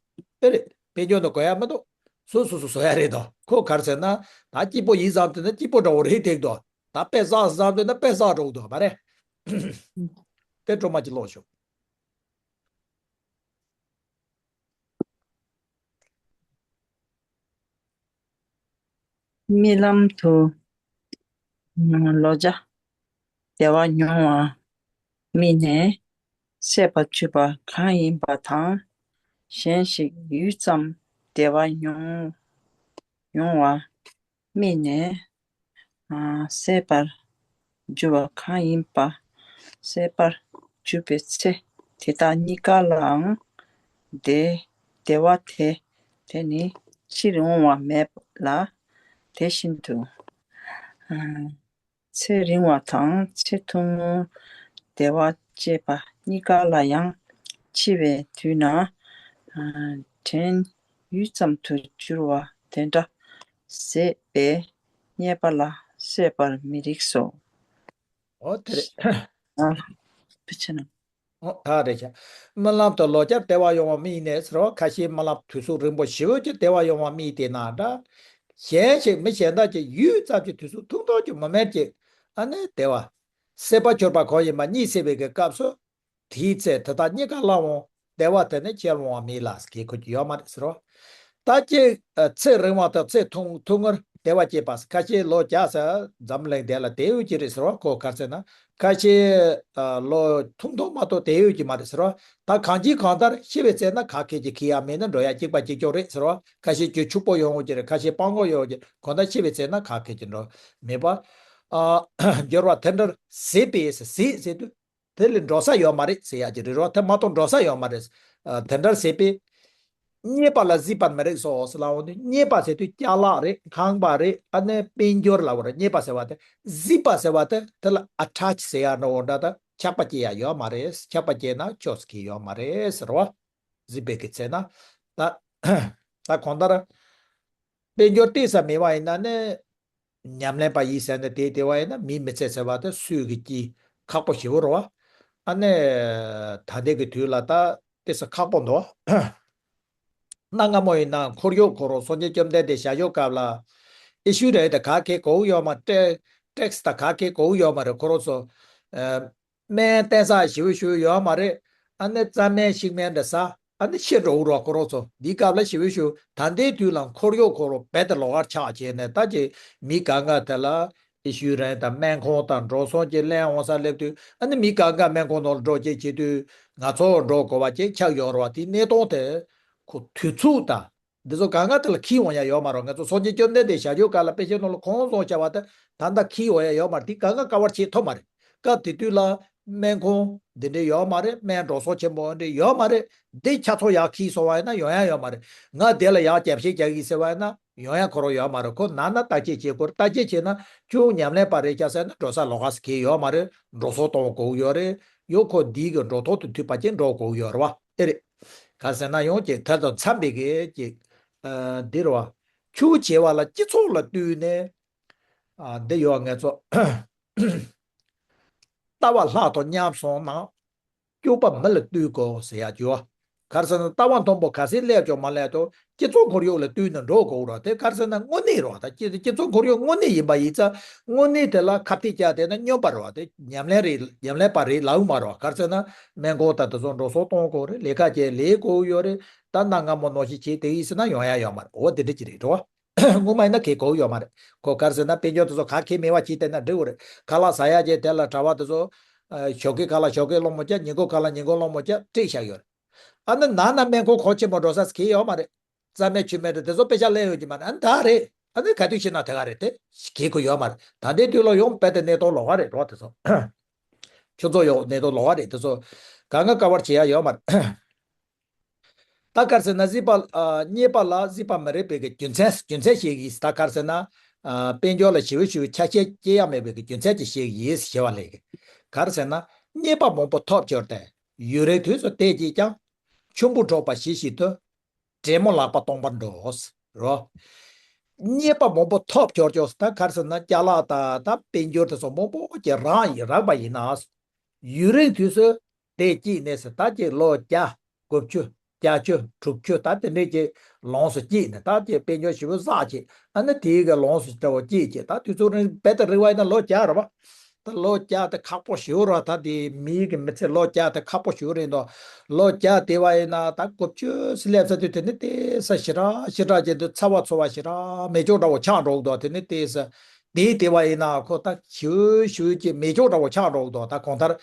དེ་རེད། དཔལ་འབྱོར་ནི་དགོས་ཡ་མི་འདུག་སོ་སོ་སོ་བཟོ་ཡ་རེད་དོ། ཁོ་གར་ཟེར་ན་ད་སྐྱིད་པོ་ཡིན་བསམ་དུས་ན་སྐྱིད་པོ་འདྲ་བོ་རེད་ཐེག་དོ། ད་དཔེ་བསགས་བསམ་དུས་ན་དཔེ་བསགས་འགྲོ་གི་འདུག་མ་རེད། དེ་སྤྲོ་མ་ཅིག་ལོག་ཤོག་རྨི་ལམ་དུ་ལོ་བརྒྱ་བདེ་བ་མྱོང་བ་རྨིས་ནས་སད་པར་གྱུར་པ་གང་ཡིན་པ་དང་། གཞན་ཞིག་ཡུད་ཙམ་བདེ་བ་མྱོང་མྱོང་བ་རྨིས་ནས་སད་པར་གྱུར་པ་གང་ཡིན་པ། སད་པར་གྱུར་པའི་ཚེ་དེ་དག་གཉིས་ཀ་ལའང་བདེ་བདེ་བ་དེ་དེ་ནི་ཕྱིར་འོང་བ་མེད་ལ་དེ་བཞིན་དུ། ཚེ་རིང་བ་དང་ཚེ་ཐུང་ངུ་བདེ་བ་སྐྱེས་པ་གཉིས་ཀ་ལ་ཡང་འཆི་བའི་དུས་ན་དྲན་ཡུད་ཙམ་དུ་འགྱུར་བ་དེ་འདྲ་ཟད་པས་རྙེད་པ་ལ་སད་པར་མི་རིགས་སོ། འོ་དེ་རེད། ཨ། ཕི་ཆེ་ན། འོ་ད་རེད་ཤག་རྨི་ལམ་དུ་ལོ་བརྒྱར་བདེ་བ་ཡོང་བ་རྨིས་ནས་ཟེར་བ་ཁ་ཤས་རྨི་ལམ་དུས་ཚོད་རིང་པོ་ཞེ་པོ་ཅིག་བདེ་བ་ཡོང་བ་རྨིས་དེ་ན་འདྲ། གཞན་ཞིག་མི་གཞན་དག་ཅིག་ཡུད་ཙམ་གྱི་དུས་ཚོད་ཐུང་ཐུང་ཅིག་མི་མེད་ཅིག་ཨ་ནི་བདེ་བ། སད་པར་གྱུར་པ་གང་ཡིན་པ་གཉིད་སད་པའི་གི་སྐབས་སུ། དེའི་ཚེ་དེ་དག་གཉིས་ཀ་ལ་འོང་བདེ་བ་དེ་ནི་ཁྱེར་འོང་བ་མེད་ལ་ཟེར་གི་ཁོ་ཅི་ཡོད་མ་རེད་ཟེར་རོ། ད་ཅི། ཚེ་རིང་བ་དང་ཚེ་ཐུང་ཐུང་ངུར་བདེ་བ་སྐྱེད་པ་ཁ་ཤས་ལོ་བརྒྱ་ཟེར་འཛམ་གླིང་འདི་ལ་བསྡད་ཡོད་ཀྱི་རེད་ཟེར་བ་ཁོ་ག་ཚོད་ན་ཁ་ཤས་ལོ་ཐུང་ཐུང་མ་གཏོགས་བསྡད་ཡོད་ཀྱི་མ་རེད་ཟེར་བ། ད་གང་ཅི་གང་ལྟར་ཤི་བའི་ཚེ་ན་ག་གེ་ཅིག་ཁེ་ཡ་མེད་ན་འགྲོ་ཡ་གཅིག་པ་གཅིག་ཀྱོག་རེད་ཟེར་བ། ཁ་ཤས་ཀྱི་ཕྱུག་པོ་ཡོང་ཡོད་ཀྱི་རེད། ཁ་ཤས་སྤྲང་པོ་ཡོང་ཡོད་ཀྱི་རེད། གང་ལྟར་ཤི་བའི་ཚེ་ན་ག་གེ་ཅིག་འགྲོ་མེད་པ། འགྱུར་བ་དེ་འདྲར་ཟད་པས་ཟད་ཟེར་དུས། དེ་ལས་འགྲོ་ས་ཡོད་མ་རེད་ཟེར་ཡག་ཅིག་རེད་རོ། དེ་མ་གཏོགས་འགྲོ་ས་ཡོད་མ་རེད། ཨ། དེ་འདྲར་ཟད་པས། རྙེད་པ་ལ་གཟིགས་པར་མི་རིགས་སོ་ཟེར་ལབ་འོང་དུས་རྙེད་པ་ཟེར་དུས་ཅ་ལག་རེད། ཁང་པ་རེད། ཨ་ནི་དཔལ་འབྱོར་ལབ་པ་རེད། རྙེད་པ་ཟེར་བ་དེ་གཟིགས་པ་ཟེར་བ་དེ་དེ་ལ་ཨ་ཊེཆ་ཟེར་ཡག་འདྲ་བོ་འདྲ་ད་ཆགས་པ་སྐྱེ་ཡག་ཡོད་མ་རེད། ཆགས་པ་སྐྱེས་ན་ཆོས་སུ་གི་ཡོད་མ་རེད་ཟེར་བ། གཟིགས་པའི་གི་ཚེ་ན་ད་ད་གང་ལྟར། དཔལ་འབྱོར་གཏད་ས་མེད་པ་ཡིན་ན་ནི། ཉམས་ལེན་པ་ཡིན་ཟེར་ནས་དེ་དེ་བ་ཡིན་ན་མིའི་མི་ཚེ་ཟེར་བ་དེ་སུས་ཀྱི་ཀྱི་ཁག་པོ་ཞེ་པོ་རེད་བ། ཨ་ནི། ད་ལྟའི་གི་དུས་ལ་ད་གཏད་ས་ཁག་པོ་འདུག་གནའ་སྔ་མོ་ཡིན་ན་འཁོར་གཡོག་ཁོ་རང་སངས་རྒྱས་བཅོམ་ལྡན་འདས་ཞལ་བཞུགས་སྐབས་ལ་ཨི་ཤུ་ར་ཨེལ་དེ་ག་གེ་གོ་ཡོད་མ། ཊེ་ཊེག་སི་དང་ག་གེ་གོ་ཡོད་མ་རེད། ཁོ་རང་ཚོ། སྨན་བསྟེན་ས་ཞེ་པོ་ཞིག་ཡོད་མ་རེད། ཨ་ནི་རྩྭ་སྨན་ཤིང་སྨན་འདྲ་ཟ། ཨ་ནི་ཤི་འགྲོ་གི་རོ་ཁོ་རང་ཚོ། འདིའི་སྐབས་ལ་ཞེ་པོ་ཞིག་ད་ལྟའི་དུས་ལ་འཁོར་གཡོག་ཁོ་རང་རྦད་དེ་ལོགས་ཀར་ཆགས་བྱས་ནས་ད་ཅི་མི་གང་ག་དེ་ལ་ ཨི་ཤུ་རན་དང་སྨན་ཁང་དང་འགྲོ་སོང་ཅིག་ལེན་འོང་ས་སླེབས་དུས། ཨ་ནི་མི་གང་ག་སྨན་ཁང་ནང་ལ་འགྲོ་ཅིག་བྱེད་དུས་ང་ཚོ་འགྲོ་དགོས་པ་ཅིག་ཆགས་ཡོད་རེད་བ། དེ་གནས་སྟངས་དེ་ཁོ་དུས་ཚོད་དང་འདི་ཚོ་གང་ག་དེ་ལ་འཁེལ་འོང་ཡ་ཡོད་མ་རེད། ང་ཚོ་སངས་རྒྱས་བཅོམ་ལྡན་འདས་ཞལ་བཞུགས་སྐབས་ལ་དཔེ་ཆའི་ནང་ལ་གང་བཟང་བྱ་བ་དེ་ད་ལྟ་འཁེལ་འོང་ཡ་ཡོད་མ་རེད། དེ་གང་ག་སྐལ་བ་བྱེད་ཐུབ་མ་རེད། སྐབས་དེ་དུས་ལ་སྨན་ཁང་འདི་འདྲ་ཡོད་མ་རེད། སྨན་འགྲོ་སོང་ཆེན་པོ་འདི་ཡོད་མ་རེད། འདི་ཆ་ཚང་ཡར་འཁེལ་སོང་བ་ཡིན་ན་ཡོང་ཡ་ཡོད་མ་རེད། ང་དེ་ལ་ཡར་རྒྱབ་བཤིག་རྒྱག་གི་ཟེར་བ་ཡིན་ན་ཡོང་ཡ་ཁོ་རང་ཡོད་མ་རེད། ཁོ་ནང་ན་བརྟག་དཔྱད་བྱེད་དགོས་རེད། བརྟག་དཔྱད་བྱས་ན་ཅུང་ཉམས་ལེན་པ་རེད་ཤག་ཟེར་ན་འགྲོ་ས་ལོགས་ཀ་ཟེར་མཁན་ཡོད་མ་རེད། འགྲོ་སོང་གཏོང་དགོས་ཡོད་རེད། ཡང་ཁོ་འདི་གི་འགྲོ་ཐོག་ཏུ་ཐུག་པ་ཅིག་འགྲོ་དགོས་ཡོད་རེད་བ། ཨེ་རེད། ག་རེ་ཟེར་ན་ཡང་ཅིག་དེ་དང་འཚམས་པའི་གི་ཅིག་ཨ་འདི་རེད་བ། ཆོས་བྱེད་པ་ལ་སྤྱི་ཚོགས་ལ་ལྟོས་ནས། ཨ་འདི་ཡོད། ང་ཚོ་ལྟ་བ་ལྷག་ཏུ་ཉམས་སོང་ན། སྐྱོ་པ་མི་ལ་ལྟོས་དགོས་ཟེར་ཡ་ཅིག་ཡོད། ག་རེ་ཟེར་ན་ལྟ་བ་མཐོན་པོ་ག་ཚོད་སླེབས་ཀྱང་མ་སླེབས་ཀྱང་སྤྱི་ཚོགས་ཁོར་ཡུག་ལ་ལྟོས་ནས་འགྲོ་དགོས་རེད་དེ། ག་རེ་ཟེར་ན་དངོས་གནས་རེད་བ། ད་སྤྱི་སྤྱི་ཚོགས་ཁོར་ཡུག་དངོས་གནས་ཡིན་པ་ཡིན་ཙང་དངོས་གནས་དེ་ལ་ཁ་གཏད་བཅག་བསྡད་ན་སྨྱོན་པ་རེད་བ། དེ་ཉམས་ལེན་རེད། ཉམས་ལེན་པ་རེད་ལབ་ཡོད་མ་རེད་བ། ག་རེ་ཟེར་ན་སྨན་ཁང་དང་དེ་ཚོ་འགྲོ་སོང་གཏོང་དགོས་རེད། ལས་ཀ་བྱེད་ལས་དགོས་ཡོད་རེད། ད་གནའ་སྔ་མོ་ནང་བཞིན་བྱེད་བསྡད་ཡིན་ཟེར་ན་ཡོང་ཡ་ཡོད་མ་རེད། འོ་དེ་འདྲ་ཅིག་རེད་འགྲོ་བ། སྔོན་མ་ཡིན་ན་ཁེ་གོ་ཡོད་མ་རེད། ཁོ་ག་རེ་ཟེར་ན་དཔལ་འབྱོར་དེ་ཚོ་ག་ཁེ་མེད་པ་བྱས་བསྡད་ན་འགྲིག་གི་རེད། ཁ་ལག་ཟ་ཡ་བྱས་དེ་ལ་གྲྭ་པ་དེ་ཚོ་ཨ་ཞོགས་ཀས་ཁ་ལག་ཞོགས་ཀས་སློང་མོ་བྱས། ཉིན་གུང་ཁ་ལག་ཉིན་གུང་སློང་མོ་བྱས་སྤྲད་བཞག་ཡོད་རེད། ཨ་ནི་ནང་ན་སྨན་ཁང་གོང་ཆེན་པོ་འགྲོ་ས་ཁེ་ཡོད་མ་རེད། རྩ་མེད་ཆུ་མེད་རེད། དེ་ཚོ་དཔེ་ཆ་ལེན་ཡོང་གི་མ་རེད། ཨ་ནི་ད་རེད། ཨ་ནི་ག་དུས་ཤེས་ན་དེ་ག་རེད་དེ། ཁེ་གོ་ཡོད་མ་རེད། ད་ལྟའི་དུས་ལ་ཡོང་བས་དེ་གནས་སྟངས་ལོགས་ཀ་རེད་འགྲོ་བ་དེ་ཚོ། ཁྱོད་ཚོ་ཡོང་གནས་སྟངས་ལོགས་ཀ་རེད། དེ་ཚོ་གང་ག་སྐལ་བ་བྱེད་ཡ་ཡོད་མ་རེད། ད་ག་རེ་ཟེར་ན་སྲིད་པ། ཨ་རྙེད་པ་ལ་སྲིད་པ་མི་རིགས་པའི་གི་རྒྱུ་མཚན་རྒྱུ་མཚན་བཤད་ཀྱི་ཡིན། ད་ག་རེ་ཟེར་ན། ཨ་དཔལ་འབྱོར་ལ་ཞེ་པོ་ཞེ་པོ་ཆ་ཤས་སྐྱེ་ཡ་མེད་པའི་གི་རྒྱུ་མཚན་ཅིག་བཤད་ཀྱི་ཡིན་ཞེས་པ་ལས་གི། ག་རེ་ཟེར་ན། རྙེད་པ་མང་པོ་ཐོབ་གྱུར་ཏེ། ཡུན་རིང་དུས་སུ་བལྟས་ཀྱིས་ཀྱང་། ཆུན་པོ་འཕྲོག་པ་ཇི་བཞིན་དུ། དྲེད་མོ་ལག་པ་སྟོང་པར་འགྲོ། རོ། རྙེད་པ་མང་པོ་ཐོབ་གྱུར་ཀྱང་། ད་ག་རེ་ཟེར་ན་ཅ་ལག་དང་ད་དཔལ་འབྱོར་དེ་ཚོ་མང་པོ་ཅིག་རག་ཡིན་རག་པ་ཡིན་ན། ཡུན་རིང་དུས་སུ། དེ་སྐྱེས་ནས་ཟེར། ད་ཀྱི་ལོ་བརྒྱ། དགུ་བཅུ། བརྒྱད་ཅུ། དྲུག་ཅུ། ད་དེ་འདྲས་ཀྱི་ལོངས་སུ་སྐྱེས་ནས། ད་ཀྱི་དཔལ་འབྱོར་ཞེ་པོ་བསགས་ཀྱི། ཨ་ནི་དེའི་གི་ལོངས་སུ་སྤྲོ་བ་སྐྱེས་ཀྱི། ད་དུས་ཚོད་རིང་རྦད་དེ་རིང་བ་ཡིན་ན་ལོ་བརྒྱ་རེད་བ། ད་ལོ་བརྒྱ་དེ་ཁག་པོ་ཞེ་པོ་རེད་བ། ད་དེ་མིའི་གི་མི་ཚེ་ལོ་བརྒྱ་དེ་ཁག་པོ་ཞེ་པོ་རེད་འདུག་ལོ་བརྒྱ་དེ་བ་ཡིན་ན་ད་དགུ་བཅུ་སླེབས་ཚར་དུས་དེ་ནི་ཏོག་ཙམ་ཞེ་དྲག་ཞེ་དྲག་ཅན་དུ་ཚ་བ་ཚོར་བ་ཞེ་དྲག་མེ་སྒྱོགས་འདྲ་བོ་ཆགས་འགྲོ་གི་འདུག་དེ་ནི་ཏོག་ཙམ། དེའི་དེ་བ་ཡིན་ན་ཁོ་ད་ཞུ་ཞུ་གྱི་མེ་སྒྱོགས་འདྲ་བོ་ཆགས་འགྲོ་གི་འདུག་ད་གང་ལྟར།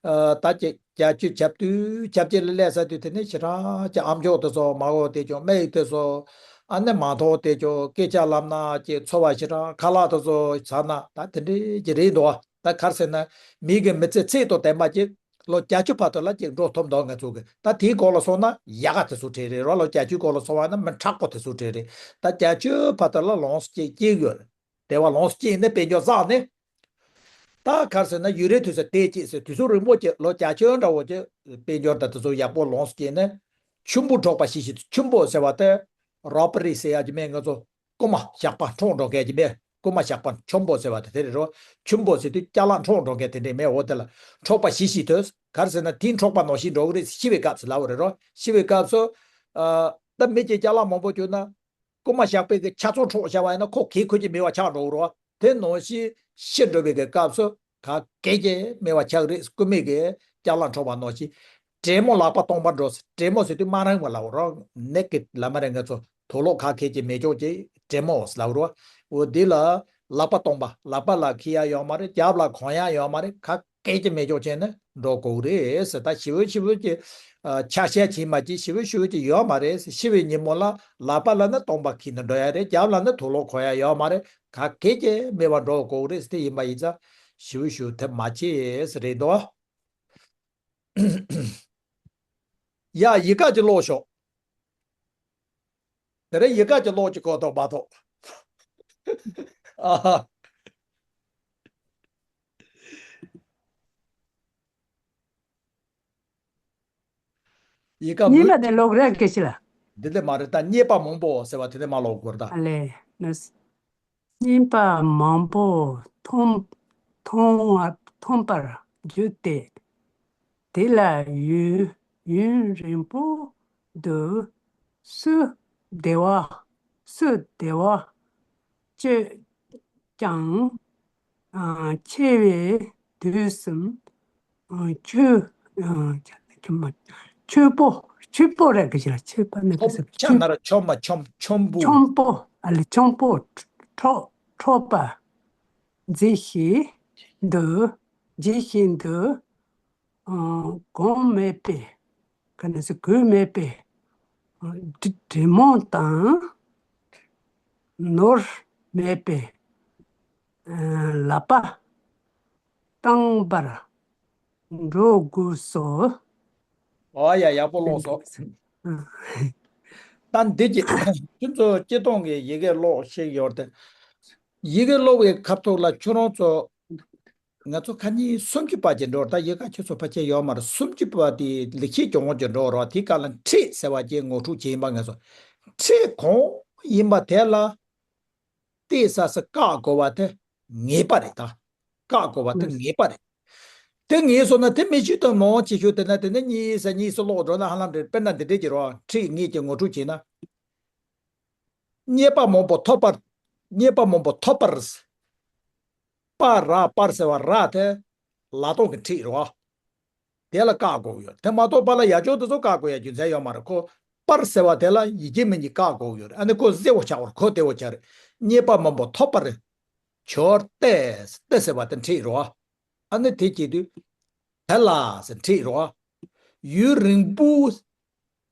ཨ་ད་ཀྱི་བརྒྱད་ཅུ་ཁྱབ་དུས་ཁྱབ་ཀྱི་ལ་སླེབས་ཚར་དུས་དེ་ནི་ཞེ་དྲག་ཀྱི་ཨ་མཆོག་དེ་ཚོ་མ་འོ་དེ་ཀྱང་སྨན་དེ་ཚོ། ཨ་ནི་མ་མཐོང་དེ་ཀྱང་སྐད་ཆ་ལབ་ན་ཀྱི་ཚོར་བ་ཞེ་དྲག་ཁ་ལག་དེ་ཚོ་ཟ་ན་ད་དེ་འདྲའི་ཀྱི་རེད་འདུག་ད་ག་རེ་ཟེར་ན་མི་གི་མི་ཚེ་ཚད་དང་ལྡན་པ་ཅིག་ལོ་བརྒྱད་ཅུ་བར་དུ་ལ་ཅིག་འགྲོ་ཐུབ་འདུག་ང་ཚོ་གི། ད་དེའི་སྐོར་ལ་སོང་ན་ཡག་ག་དེ་ཚོ་གྲས་རེད་རོ། ལོ་བརྒྱད་ཅུའི་སྐོར་ལ་སོང་བ་ན་མི་དྲག་པོ་དེ་ཚོ་གྲས་རེད། ད་བརྒྱད་ཅུ་བར་དུ་ལ་ལོངས་སུ་སྤྱད་སྐྱེས་ཡོད་རེད། དེ་བ་ལོངས་སུ་སྤྱད་ནས་དཔལ་འབྱོར་བསགས་ནས། ད་ག་རེ་ཟེར་ན་ཡུན་རིང་དུས་སུ་བལྟས་ཀྱིས་ཟེར། དུས་ཚོད་རིང་པོ་ཅིག་ལོ་བརྒྱད་ཅུ་འདྲ་བོ་ཅིག་དཔལ་འབྱོར་དང་དེ་ཚོ་ཡག་པོ་ལོངས་སུ་སྤྱད་ནས། ཆུན་པོ་འཕྲོག་པ་ཇི་བཞིན་དུ། ཆུན་པོ་ཟེར་བ་དེ་རོ་པ་རི་ཟེར་ཡ་ཅིག་མེད། ང་ཚོ་རྐུ་མ་ཞག་པ་འཕྲོག་འགྲོ་མཁན་ཅིག་མེད། རྐུ་མ་ཞག་པ་ཆུན་པོ་ཟེར་བ་དེ་དེ་རེད་རོ། ཆུན་པོ་ཟེར་དུས་ཅ་ལག་འཕྲོག་འགྲོ་མཁན་དེ་འདྲས་མེད། འོ་དེ་ལ་འཕྲོག་པ་ཇི་བཞིན་དུ། ག་རེ་ཟེར་ན་དེ་འཕྲོག་པ་ནང་བཞིན་འགྲོ་གི་རེད། ཤི་བའི་སྐབས་སུ་ལབ་པ་རེད་རོ། ཤི་བའི་སྐབས་སུ། ཨ་ད་མི་གཅིག་ཅ་ལག་མང་པོ་བསྐྱུར་ན། རྐུ་མ་ཞག་པའི་གི་ཆ་ཚང་འཕྲོག་བཞག་པ་ཡིན་ན་ཁོ་གེ་ཁོ་གཅིག་མེད་པ་ཆགས་འགྲོ་གི་རེད་བ། དེ་ནང་བཞིན་ཤི་འགྲོ་བའི་གི་སྐབས་སུ་ག་གེ་གཅིག་མེད་པ་ཆགས་རེད། རྐུ་མའི་གི་ཅ་ལག་འཕྲོག་པ་ནང་བཞིན། དྲེད་མོ་ལག་པ་སྟོང་པར་འགྲོ། དྲེད་མོ་ཟེར་དུས་དམར་རིང་བ་ལབ་རོ། ནེ་ཀེཌ་ལབ་མ་རེད། ང་ཚོ་དུག་ལོག་ག་གེ་གཅིག་མེད་ཅོག་ཅིག་དྲེད་མོ་ལབ་རོ། འོ་འདི་ལ་ལག་པ་སྟོང་པ། ལག་པ་ལ་འཁྱེར་ཡ་ཡོད་མ་རེད། རྒྱབ་ལ་གོན་ཡ་ཡོད་མ་རེད། ག་སྐད་ཀྱི་མེ་སྒྱོགས་བྱས་ནས་འགྲོ་དགོས་རེད་ཟེར། ད་ཞི་བའི་ཞི་བའི་ཀྱི་ཨ་ཆ་ཤས་ཀྱིས་མ་ཅི་ཞི་བའི་ཞི་བའི་ཀྱི་ཡོད་མ་རེད་ཟེར། ཤི་བའི་ཉིན་མོ་ལ་ལག་པ་ལ་ནི་སྟོང་པ་འཁྱེར་ནས་འགྲོ་ཡ་རེད། རྒྱབ་ལ་ནི་དུག་ལོག་གོན་ཡ་ཡོད་མ་རེད། ག་གེ་ཀྱི་མེད་པར་འགྲོ་དགོས་རེད་ཟེར། དེ་ཡིན་པ་ཡིན་ཙང་ཞི་བའི་ཞི་བའི་དེ་མ་བྱེད་ཟེར་རེད་དོ། ཡ་ཡི་ག་ཅིག་ཀློག་ཤོག་དེ་རིང་ཡི་ག་ཅིག་ཀློག་ཅིག་གོ་ཐོག་མ་ཐོག་ཨ་ཧ། ཡི་ག་གཉིས་མུ་པ་དེ་ཀློག་རེད་སྐད་ཆ་ལ། འདི་འདྲ་མ་རེད། ད་རྙེད་པ་མང་པོ་ཟེར་བ་དེ་འདྲ་མ་ཀློག་དགོས་རེད་ད། ཨ་ལས། རྙེད་པ་མང་པོ་མཐོང་མཐོང་བ་མཐོང་པར་གྱུར་ཏེ། དེ་ལ་ཡུན་ཡུན་རིང་པོ་དུ་སུ་བདེ་བ་སུ་བདེ་བ་སྤྱོད་ཀྱང་། ཨ་འཆི་བའི་དུས་སུ་ཨ་ཆོས་ཨ་ཆོས་པོ་ཆོས་པོ་རེད་གི་ཞིག་ལ། ཆོས་པ་ནི་གི་ཆོམ་ཆ་ན་ར་ཆོམ་མ་ཆོམ་ཆོམ་པོ། ཆོམ་པོ། ཨ་ལ་ཆོམ་པོ་འཕྲོག་འཕྲོག་པ་ མཛེས་ཤིང་འདུད། མཛེས་ཤིང་འདུད། ཨ། གོང་མེད་པའི། ག་ནས་སུ་གོས་མེད་པའི། ཨ། དྲི་དྲི་མ་དང་། ནོར་མེད་པའི། ཨ། ལག་པ་བརྟན་པར་འགྲོ་དགོས་སོ། ཨོ་ཡ། ཡག་པོ་ཀློག་སོང་། ཨ། ད་འདི་གི་ཁྱོད་ཚོ་སྤྱིར་བཏང་གི་ཡི་གེ་ཀློག་ཤེས་ཡོད་དེ། ཡི་གེ་ཀློག་པའི་ཁ་ཐུག་ལ་ཁྱོད་རང་ཚོ། ང་ཚོ་ཁ་ཉིན་སུམ་ཅུ་པ་ཅིག་འགྲོ་ད། ཡི་གེ་ཁྱོད་ཚོ་ཕལ་ཆེར་ཡོད་མ་རེད། སུམ་ཅུ་པ་དེ་ལེགས་བཤད་ལྗོན་དབང་ཅིག་འགྲོ་རོགས། དེ་ག་ལ་ཁྲིད་ཟེར་བ་ཅིག་ངོ་སྤྲོད་བྱེད་ཡིན་པ། ང་ཚོ་ཁྲིད་གང་ཡིན་པ་དེ་ལ་བལྟས་ས་སུ་བཀག་དགོས་པ་དེ་ངེས་པ་རེད་ད། བཀག་དགོས་པ་དེ་ངེས་པ་རེད། དེ་ངེས་སོང་ན་དེ་མི་ཤེས་དོན་མང་པོ་ཅིག་ཤོད། དེ་ན་དེ་ནས་གཉིས་ས་གཉིས་སུ་ཀློག་འགྲོ་ན་ཧ་ལམ་རེད། དཔེར་ན་འདི་འདྲས་ཀྱི་རོ། ཁྲིད་ངེས་ཀྱི་ངོ་སྤྲོད་བྱས་ན། རྙེད་པ་མང་པོ་ཐོབ་པར། རྙེད་པ་མང་པོ་ཐོབ་པར། པ་ར་པར་ཟེར་བ་ར་དེ་ལ་དོང་གི་ཁྲིད་རོ། དེ་ལ་བཀག་དགོས་ཡོད། དེ་མ་གཏོགས་པ་ལ་ཡ་ཅོག་དེ་ཚོ་བཀག་དགོས་ཡ་རྒྱུ་མཚན་ཡོད་མ་རེད། ཁོ་པར་ཟེར་བ་དེ་ལ་ཡི་གེ་མིང་གཉིས་བཀག་དགོས་ཡོད་རེད། ཨ་ནི་ཁོ་གསལ་བོ་ཆགས་པར། ཁོ་བདེ་བོ་ཆགས་རེད། རྙེད་པ་མང་པོ་ཐོབ་པར་གྱུར་ཏེ། ཏེ་ཟེར་བ་དེ་ཁྲིད་རོ། ཨ་ནི་དེ་བྱེད་དུས། དེ་ལ་ཟེར་ཁྲིད་རོ། ཡུན་རིང་པོ།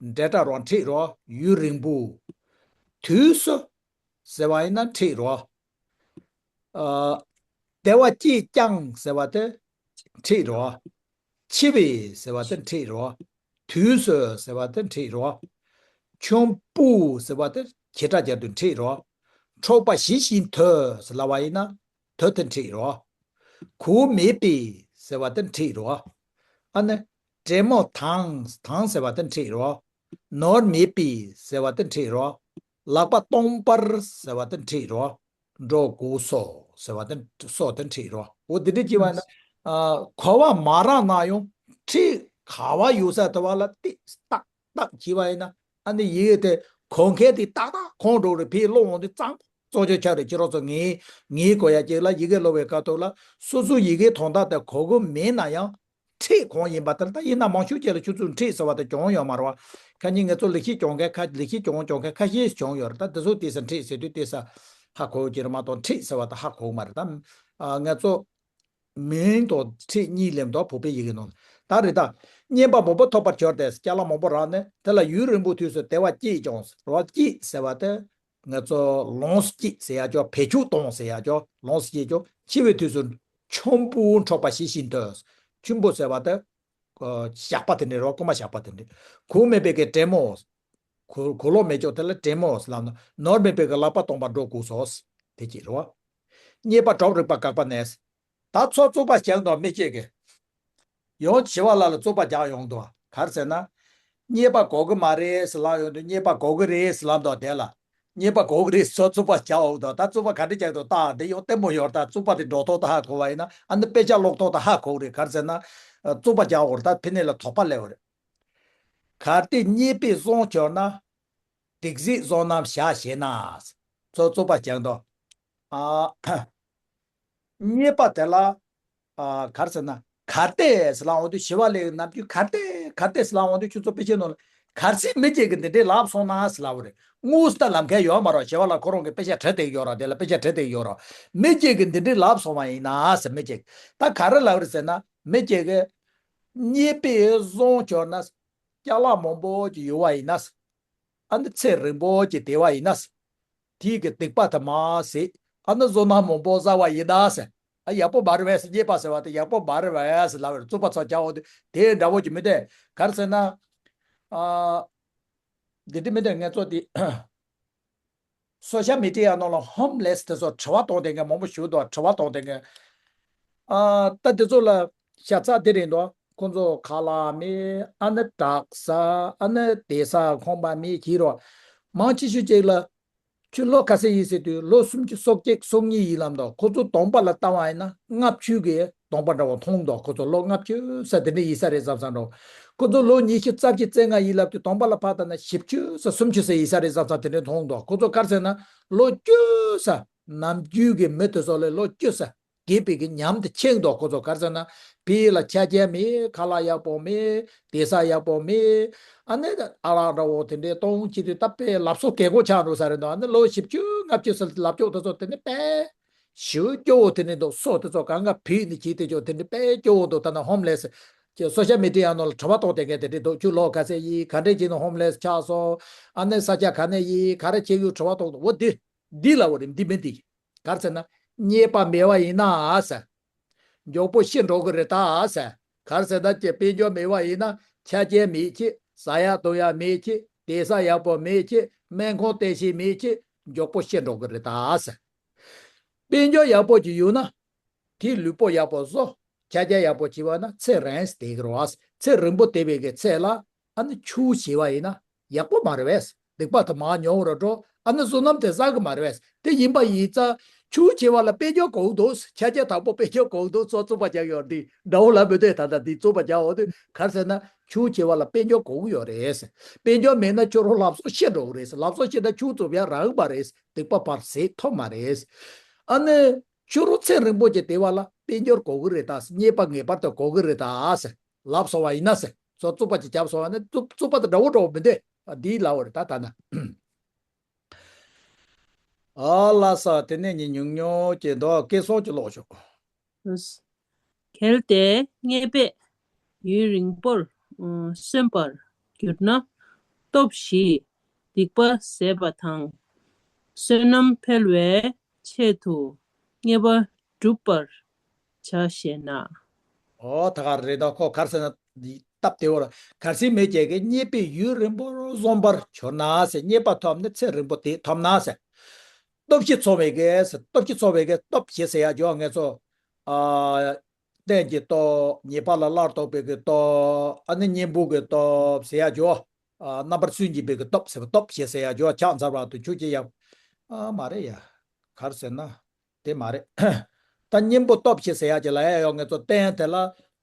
འབྲེལ་སྒྲ་རོ། ཁྲིད་རོ། ཡུན་རིང་པོ། དུས་སུ་ཟེར་བ་ཡིན་ན་ཁྲིད་རོ། ཨ། བདེ་བ་སྐྱེས་ཀྱང་ཟེར་བ་དེ་ཁྲིད་རོ། འཆི་བས་ཟེར་བ་དེ་ཁྲིད་རོ། དུས་སུ་ཟེར་བ་དེ་ཁྲིད་རོ། ཆེན་པོ་ཟེར་བ་དེ་བྱེད་སྒྲ་སྦྱར་དུས་ཁྲིད་རོ། འཕྲོག་པ་ཞི་ཞིང་དུ་ཟེར་ལབ་པ་ཡིན་ན་དུ་དེ་ཁྲིད་རོ། གོས་མེད་པས་ཟེར་བ་དེ་ཁྲིད་རོ། ཨ་ནི་དྲེད་མོང་དང་དང་ཟེར་བ་དེ་ཁྲིད་རོ། ནོར་མེད་པས་ཟེར་བ་དེ་ཁྲིད་རོ། ལག་པ་སྟོང་པར་ཟེར་བ་དེ་ཁྲིད་རོ། འགྲོ་དགོས་སོ་ཟེར་བ་དེ། སོ་དེ་ཁྲིད་རོ། འོ་དེ་འདྲ་བྱས་པ་ཡིན་ན། ཨ། གོ་བ་མ་རག་ན་ཡང་ཁྲིད་ག་བ་ཡོད་ས་དེ་བ་ལ་ཏིག་ཏག་ཏག་བྱས་པ་ཡིན་ན། ཨ་ནི་ཡི་གེ་དེ་གོ་མཁན་དེ་ཏག་ཏག་གོ་འགྲོ་རེད། ཕར་ཀློག་འོང་དུས་གཙང་པོ་ཆགས་རེད། ཁྱེད་རང་ཚོ་ངའི་ངའི་གོ་ཡ་ཅིག་ལ་ཡི་གེ་ཀློག་པའི་སྐབས་ཐོག་ལ་སོ་སོའི་ཡི་གེ་དོན་དག་དེ་གོ་གི་མེད་ན་ཡང་། ཁྲིད་གང་ཡིན་པ་དེ་ལ། ད་ཡིན་ན་མང་ཤོས་ཅིག་ལ་ཁྱོད་ཚོས་ཁྲིད་ཟེར་བ་དེ་བྱུང་ཡོད་མ་རེད་བ། ཁ་ཉིན་ང་ཚོ་ལེགས་བཤད་ལྗོན་དབང་ཁ། ལེགས་བཤད་ལྗོན་དབང་ཁ་ཤས་བྱུང་ཡོད་རེད། ད་དེ་ཚོ་བལྟས་ས་ཁྲིད་ཟེར་དུས་བལྟས་ས་ཧ་གོ་གི་རེད་མ་གཏོགས་ཁྲིད་ཟེར་བ་དེ་ཧ་གོ་གི་མ་རེད། ད་ང་ཚོ་མིང་དང་ཁྲིད་གཉིས་ལེན་དུས་བོད་པའི་ཡི་གེ་ནང་ད་རེད། ད་རྙེད་པ་མང་པོ་ཐོབ་པར་གྱུར་ཏེ། ཅ་ལག་མང་པོ་རག་ནས་དེ་ལ་ཡུན་རིང་པོའི་དུས་སུ་བདེ་བ་སྐྱེས་ཀྱང་རོ། སྐྱེས་ཟེར་བ་དེ་ང་ཚོ་ལོངས་སུ་སྤྱད་ཟེར་ཡ་ཅོག་བེད་སྤྱོད་གཏོང་ཟེར་ཡ་ཅོག་ལོངས་སུ་སྤྱད་ཅོག་འཆི་བའི་དུས་སུ་ཆེན་པོ་འཕྲོག་པ་ཞི་ཞིང་དུ། ཆེན་པོ་ཟེར་བ་དེ་ཞགས་པ་དེ་འདྲ་རོ། རྐུན་མ་ཞགས་པ་དེ་འདྲ། གོས་མེད་པའི་གི་དྲེད་མོང་། གོས་གོས་ལོག་མེད་ཅོག་དེ་ལ་དྲེད་མོང་ལབ་ན། ནོར་མེད་པའི་གི་ལག་པ་སྟོང་པར་འགྲོ་དགོས་སོ། དེ་གཅིག་རོ། རྙེད་པ་གྲོགས་རིག་པ་དགག་པ་ནས། ད་ཚོ་བཙོག་པ་བྱས་འདུག་མི་གཅིག་གིས། ཡང་བྱི་བ་ལ་ལ་བཙོག་པ་རྒྱག་ཡོང་འདུག་ག་རེ་ཟེར་ན། རྙེད་པ་གོ་གི་མ་རེད་ཟེར་ལབ་ཡོང་དུས། རྙེད་པ་གོ་གི་རེད་ཟེར་ལབ་འདུག་དེ་ལ། རྙེད་པ་གོ་གི་རེད་ཟེར་བཙོག་པ་རྒྱག་འོང་འདུག་ད་བཙོག་པ་ག་འདྲ་རྒྱག་འདུག་ད་དེ་ཡང་ལྟད་མོ་ཡོད་རེད། ད་བཙོག་པ་དེ་འགྲོ་ཐོག་ད་ཧ་གོ་བ་ཡིན་ན། ཨ་ནི་དཔེ་ཆ་ཀློག་ཐོག་ད་ཧ་གོ་གི་རེད། ག་རེ་ཟེར་ན། བཙོག་པ་རྒྱག་འོང་རེད། ད་ཕི་ནས་ལ་དོགས་པ་སླེབས་པ་རེད། གལ་ཏེ་རྙེད་པས་བཟང་གྱུར་ན། སྡིག་སྲིད་བསོད་ནམས་བྱ་ཞེ་ན། ཚོ་བཙོག་པ་རྒྱག་འདུག་ཨ། རྙེད་པ་དེ་ལ། ཨ། ག་རེ་ཟེར་ན། གལ་ཏེ་ཟེར་ལབ་འོང་དུས་བྱི་བ་ལ་ནམ་རྒྱུན་གལ་ཏེ་གལ་ཏེ་ཟེར་ལབ་འོང་དུས། ཁྱོད་ཚོ་དཔེ་ཆའི་ནང་ལ་གལ་སྲིད་མི་གཅིག་གིས་འདི་འདྲས་ལབ་སོང་ན་ཟེར་ལབ་པ་རེད། དངོས་སུ་ད་ལབ་མཁན་ཡོད་མ་རེད། བྱི་བ་ལ་ཁོ་རང་གིས་དཔེ་ཆ་བྲིས་བསྡད་ཡོད་རེད། དེ་ལ་དཔེ་ཆ་བྲིས་བསྡད་ཡོད་རེད། མི་གཅིག་གིས་འདི་འདྲས་ལབ་སོང་བ་ཡིན་ན་ཟེར། མི་གཅིག་ད་ག་རེ་ལབ་རེད་ཟེར་ན། མི་གཅིག་གིས་རྙེད་པས་བཟང་གྱུར་ན། ཅ་ལག་མང་པོ་ཅིག་ཡོད་པ་ཡིན་ན། ཨ་ནི་ཚེ་རིང་པོ་ཅིག་བསྡད་པ་ཡིན་ན། དེའི་གི་སྡིག་པ་དེ་མར་ཟད། ཨ་ནི་བསོད་ནམས་མང་པོ་བསགས་པ་ཡིན་ན་ཟེར། ཨ། ཡག་པོ་མ་རེད་པས་ཟེར། རྙེད་པ་ཟེར་བ་དེ་ཡག་པོ་མ་རེད་པས་ཟེར་ལབ་པ་རེད། བཙོག་པ་ཚོ་རྒྱག་འོང་དུས་དེ་འདྲ་བོ་ཅིག་མི་འདུག་ག་རེ་ཟེར་ན། ཨ། འདི་འདྲ་མི་འདུག་ངས་ཚོ་དེ། སོ་ཤལ་མི་ཌི་ཡ་ནང་ལ་ཧོམ་ལེས་དེ་ཚོ་དྲི་བ་གཏོང་བསྡད་མཁན་མང་པོ་ཞིག་འདུག་དྲི་བ་གཏོང་བསྡད་མཁན། ཨ། ད་དེ་ཚོ་ལ་ཤ་ཚ་དེ་རེད་འདུག་ཁོང་ཚོ་ཁ་ལག་མེད། ཨ་ནི་དྲག་ཟ། ཨ་ནི་བསྡད་ས་ཁང་པ་མེད་ཀྱི་རོ། མང་ཆེ་ཤོས་ཅིག་ལ། ཁྱོད་ལོ་ག་ཚོད་ཡིན་ཟེར་དུས། ལོ་སུམ་ཅུ་སོ་གཅིག་སོ་གཉིས་ཡིན་ལབ་འདུག་ཁོ་ཚོ་གདོང་པ་ལ་བལྟ་བ་ཡིན་ན་ལྔ་བཅུ་གི་གདོང་པ་འདྲ་བོ་མཐོང་འདུག་ཁོ་ཚོ་ལོ་ལྔ་བཅུ་ཙམ་དེ་འདྲ་ཡིན་ས་རེད་བསམ་བསམ་འདྲ་བོ། ཁོ་ཚོ་ལོ་ཉི་ཤུ་རྩ་བཞི་རྩ་ལྔ་ཡིན་ལབ་དུས། གདོང་པ་ལ་ཕར་ལྟ་ན་བཞི་བཅུ་ཙམ་སུམ་ཅུ་ཙམ་ཡིན་ས་རེད་བསམ་བསམ་དེ་འདྲ་མཐོང་འདུག་ཁོ་ཚོ་ག་རེ་ཟེར་ན། ལོ་བཅུ་ཙམ། ནམ་རྒྱུན་གྱི་མི་དེ་ཚོ་ལས་ལོ་བཅུ་ཙམ་རྒས་པའི་གི་ཉམས་དེ་ཆེ་འདུག་ཁོ་ཚོ་ག་རེ་ཟེར་ན། ཕ་ལ་ཆ་རྐྱེན་མེད། ཁ་ལག་ཡག་པོ་མེད། བསྡད་ས་ཡག་པོ་མེད། ཨ་ནི་ཨ་རག་འདྲ་བོ་དེ་འདྲའི་གཏོང་བྱེད་དུས་ད་དཔེ་ལབ་སོ་རྒད་པོ་ཆགས་འགྲོ་ས་རེད་འདུག་ཨ་ནི་ལོ་བཞི་བཅུ་ལྔ་བཅུ་ཙམ་ལབ་ཀྱོག་དེ་ཚོ་དེ་ནི་དཔེ་ ཞེ་པོ་སྐྱོ་བོ་དེ་འདྲ་འདུག་སོ་དེ་ཚོ་གང་ག་བུད་ནས་གྱིས་དེ་ཅོག་དེ་འདྲ་དཔེ་སྐྱོ་བོ་འདུག་ད་ནི་ཧོམ་ལེས་ཀྱི་སོ་ཤལ་མི་ཌི་ཡ་ནང་ལ་དྲི་བ་གཏོང་བསྡད་མཁན་དེ་འདྲ་འདུག་ཁྱོད་ལོ་ག་ཚད་ཡིན། ག་འདྲས་བྱས་ནས་ཧོམ་ལེས་ཆགས་སོང་། ཨ་ནི་ས་ཆ་ག་ནས་ཡིན། ག་རེ་བྱེད་ཡོད། དྲི་བ་གཏོང་འདུག་འོ་འདི་འདི་ལབ་པ་རེད། འདི་མིན་འདི། ག་རེ་ཟེར་ན། རྙེད་པ་མེད་པ་ཡིན་ན་ཟེར། མགྱོགས་པོ་ཤི་འགྲོ་གི་རེད་ད་ཟེར། ག་རེ་ཟེར་ན་ཀྱེ་དཔལ་འབྱོར་མེད་པ་ཡིན་ན་ཆ་རྐྱེན་མེད་ཁྱི། ཟ་ཡ་འཐུང་ཡ་མེད་ཁྱི། བསྡད་ས་ཡག་པོ་མེད་ཁྱི། སྨན་ཁང་བསྟེན་ཤེས་མེད་ཁྱི། མགྱོགས་པོ་ཤི་འགྲོ་གི་རེད་ད་ཟེར། དཔལ་འབྱོར་ཡག་པོ་ཅིག་ཡོད་ན། དེའི་ལུས་པོ་ཡག་པོ་བཟོ། ཆ་རྐྱེན་ཡག་པོ་བྱས་པ་ན་ཚེ་རིང་ཙམ་བསྡད་ཀྱི་རེད་བ། ཚེ་རིང་པོ་བསྡད་པའི་གི་ཚེ་ལ་ཨ་ནི་ཆུ་བྱས་པ་ཡིན་ན་ཡག་པོ་མ་རེད་བས། སྡིག་པ་དེ་མར་ཉུང་རུ་འགྲོ། ཨ་ནི་བསོད་ནམས་དེ་བསགས་ཀྱི་མ་རེད་བས། དེ་ཡིན་པ་ཡིན་ཙང་ཆུ་བྱས་པ་ལ་དཔལ་འབྱོར་དགོས་འདུག་ཆ་རྐྱེན་དག་པོ་དཔལ་འབྱོར་དགོས་འདུག་ཚོ་རྩོད་པ་རྒྱག་ཡོང་དུས་འདྲ་བོ་ལབ་མི་འདོད། ད་ལྟ་འདི་རྩོད་པ་རྒྱག་འོང་དུས་ག་རེ་ཟེར་ན། ཆུ་བྱས་པ་ལ་དཔལ་འབྱོར་དགོས་ཀྱི་ཡོད་རེད། དཔལ་འབྱོར་མེད་ན་ཁྱོད་རང་ལབ་སོ་ཤི་འགྲོ་གི་རེད། ལབ་སོ་ཤི་ན་ཆུ་བཙོ་བ་རག་གི་མ་རེད། སྡིག་པ་ཕར་ཟད་ཐུབ་མ་རེད། ཨ་ནི་ཁྱོད་རང་ཚེ་རིང་པོ་ཅིག་བསྡད་པ་ལ་དཔལ་འབྱོར་དགོས་ཀྱི་རེད་ད། རྙེད་པ་ངེས་པར་དུ་དགོས་ཀྱི་རེད་ད་ཟེར་ལབ་སོང་བ་ཡིན་ན་ཟེར། ཚོ་རྩོད་པ་ཅིག་བརྒྱབ་སོང་བ་ན་རྩོད་རྩོད་པ་དང་འདྲ་བོ་འདྲ་བོ་མི་འདོད། ཨ་འདིའི་ལབ་པ་རེད་ད་ད་ན། ཨ་ལ་ས་དེ་ནས་ཉིན་ཉུང་ཉུང་གི་མདོ་སྐད་སོགས་ཀྱི་ཀློག་ཤོག་གལ་ཏེ་རྙེད་པས་ཡུན་རིང་པོར་གསོན་པར་གྱུར་ན། སྟོབས་བཞིས་སྡིག་པ་ཟད་པ་དང་། བསོད་ནམས་འཕེལ་བའི་ཆེད་དུ་རྙེད་པ་བསྒྲུབ་པར་བྱ་ཞེ་ན། ཨོ་ད་ག་རེད་ད། ཁོ་ག་རེ་ཟེར་ན། སྟབས་བདེ་བོར་གལ་སྲིད་མི་བྱེད་ཀྱི་རྙེད་པས་ཡུན་རིང་པོར་གསོན་པར་གྱུར་ན་ཟེར། རྙེད་པ་ཐོབ་ནས་ཚེ་རིང་པོ་དེ་ཐོབ་ན་ཟེར། སྟོབས་བཞི་ཚོགས་པའི་གི་ཟེར། སྟོབས་བཞི་ཚོགས་པའི་གི་སྟོབས་བཞི་ཟེར་ཡ་ཇོ་ངེད་ཚོ། ཨ། རྟེན་གྱི་སྟོབས། ཉེས་པ་ལས་སླར་ལྡོག་པའི་གི་སྟོབས། ཨ་ནི་གཉེན་པོ་གི་སྟོབས་ཟེར་ཡ་ཇོ། ཨ། རྣམ་པར་སུན་འབྱིན་པའི་གི་སྟོབས་ཟེར་བ། སྟོབས་བཞི་ཟེར་ཡ་ཇོ་ཆགས་ཚར་བ་དུ་ཆུ་སྐྱེ་ཡ། ཨ་མ་རེད་ཡ། ག་རེ་ཟེར་ན། དེ་མ་རེད། ད་གཉེན་པོ་སྟོབས་བཞི་ཟེར་ཡ་ཅིག་ལ་ཡ་ཡོད། ངེད་ཚོ་རྟེན་དེ་ལ་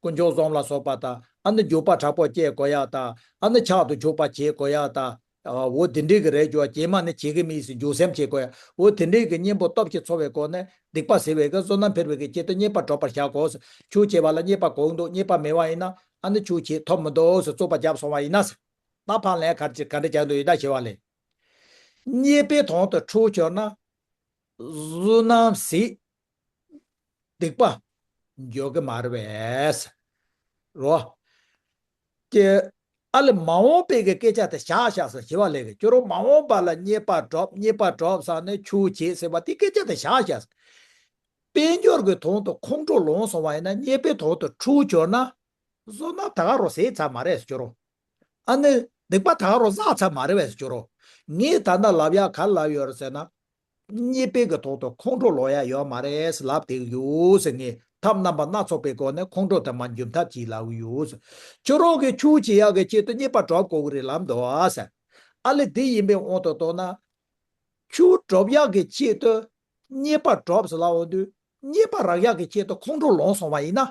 དཀོན་མཆོག་གསུམ་ལ་སོགས་པ་དང་། ཨ་ནི་འཇུག་པ་དྲག་པོ་སྐྱེ་དགོས་ཡ་དང་། ཨ་ནི་ཕྱག་ཏུ་ཕྱོགས་པ་བྱེད་དགོས་ཡ་དང་། འོ་དེ་འདྲའི་གི་རེད་ཇོ། རྗེས་མ་ནི་བྱེད་ཀྱི་མིན་ཟེར་འཇུག་སེམས་བྱེད་དགོས་ཡ། འོ་དེ་འདྲའི་གི་གཉེན་པོ་སྟོབས་ཀྱིས་འཚོ་བའི་སྒོ་ནས་སྡིག་པ་སེལ་བའི་གི་བསོད་ནམས་འཕེལ་བའི་གི་ཆེད་དུ་རྙེད་པ་སྒྲུབ་པར་བྱ་དགོས། ཆུ་བྱས་པ་ལ་རྙེད་པ་དགོས་འདུག་རྙེད་པ་མེད་པ་ཡིན་ན་ཨ་ནི་ཆུ་བྱས་ཐོབ་མི་འདུག་ཟེར་རྩོད་པ་བརྒྱབ་སོང་བ་ཡིན་ན་ཟེར། ད་ཕར་ལན་ག་རེ་ག་འདྲ་བྱ་འདུག་ཡིན་ད་ཞེས་པ་ལས། རྙེད་པའི་དོན་དུ་འཁྲུལ་གྱུར་ན། བསོད་ནམས་ཟད། སྡིག་པ་འགྱོ་གི་མ་རེད་པས། རོ། ཀྱེ། ཨ་ལེ་མ་འོངས་པའི་གི་སྐད་ཆ་དེ་བཞག་བཞག་ཟེར་ཞི་བ་ལྷས་ཀྱིས། ཁྱོད་རང་མ་འོངས་པ་ལ་རྙེད་པ་སྒྲུབ། རྙེད་པ་སྒྲུབ་ཟེར་ནས་ཆུ་བྱས་ཟེར་བ་དེ་སྐད་ཆ་དེ་བཞག་བཞག་ཟེར། དཔལ་འབྱོར་གྱི་དོན་དུ་ཁོང་ཁྲོ་ལངས་སོང་བ་ཡིན་ན། རྙེད་པའི་དོན་དུ་འཁྲུལ་གྱུར་ན། བསོད་ནམས་ད་ག་རང་ཟད་ཚར་མ་རེད་ཟེར་ཁྱོད་རང་། ཨ་ནི་སྡིག་པ་ད་ག་རང་བསགས་ཚར་མ་རེད་པས་ཟེར་ཁྱོད་རང་། ངས་ད་ལྟ་ལབ་ཡ་ག་རེ་ལབ་ཡོད་རེད་ཟེར་ན། རྙེད་པའི་གི་དོན་དུ་ཁོང་ཁྲོ་ལངས་ཡ་ཡོད་མ་རེད་ལབ་བསྡད་ཡོད་ཟེར། ངས་ཐབས་རྣམ་པ་སྣ་ཚོགས་པའི་སྒོ་ནས་ཁོང་ཁྲོ་དེ་མར་འཇོམས་ཐབས་ཅིག་ལབ་ཡོད་ཟེར། ཁྱོད་རང་གིས་ཆུ་བྱེད་ཡག་གི་ཆེད་དུ་རྙེད་པ་སྒྲུབ་དགོས་ཀྱི་རེད་ལབ་འདུག་ཨ་ཟེར། ཨ་ལེ་དེ་ཡིན་པའི་དབང་དུ་བཏང་ན། ཆུ་སྒྲུབ་ཡག་གི་ཆེད་དུ་རྙེད་པ་སྒྲུབ་ཟེར་ལབ་འོང་དུས། རྙེད་པ་རག་ཡག་གི་ཆེད་དུ་ཁོང་ཁྲོ་ལངས་སོང་བ་ཡིན་ན།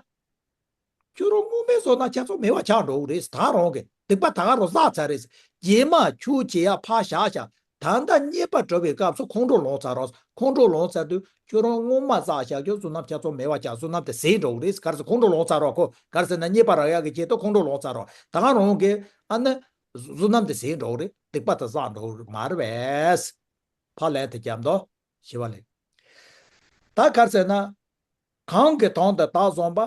ཁྱོད་རང་སྔོན་མའི་བསོད་ནམས་ཆ་ཚང་མེད་པ་ཆགས་འགྲོ་གི་རེད། ད་རང་གི་སྡིག་པ་ད་ག་རང་བསགས་ཚར་རེད། རྗེས་མ་ཆུ་བྱེད་ཡ་ཕར་བཞག་བཞག་ད་ལྟ་རྙེད་པ་སྒྲུབ་པའི་སྐབས་སུ་ཁོང་ཁྲོ་ལངས་ཚར་རོགས། ཁོང་ཁྲོ་ལངས་ཚར་དུས་ཁྱོད་རང་སྔོན་མ་བསགས་བཞག་རྒྱུ་བསོད་ནམས་ཆ་ཚང་མེད་པ་ཆགས། བསོད་ནམས་དེ་ཟད་འགྲོ་གི་རེད། ག་རེ་ཟེར། ཁོང་ཁྲོ་ལངས་ཚར་རོགས། ཁོ་ག་རེ་ཟེར་ན་རྙེད་པ་རག་ཡག་གི་ཆེད་དུ་ཁོང་ཁྲོ་ལངས་ཚར་རོགས། ད་ག་རང་གི་ཨ་ནི་བསོད་ནམས་དེ་ཟད་འགྲོ་གི་རེད། སྡིག་པ་དེ་བསགས་འགྲོ་གི་མ་རེད་པས། ཕར་ལན་དེ་རྒྱབ་འདུག་ཞི་བ་ལྷས། ད་ག་རེ་ཟེར་ན། གང་གི་དོན་དུ་བདག་བཟུང་བ།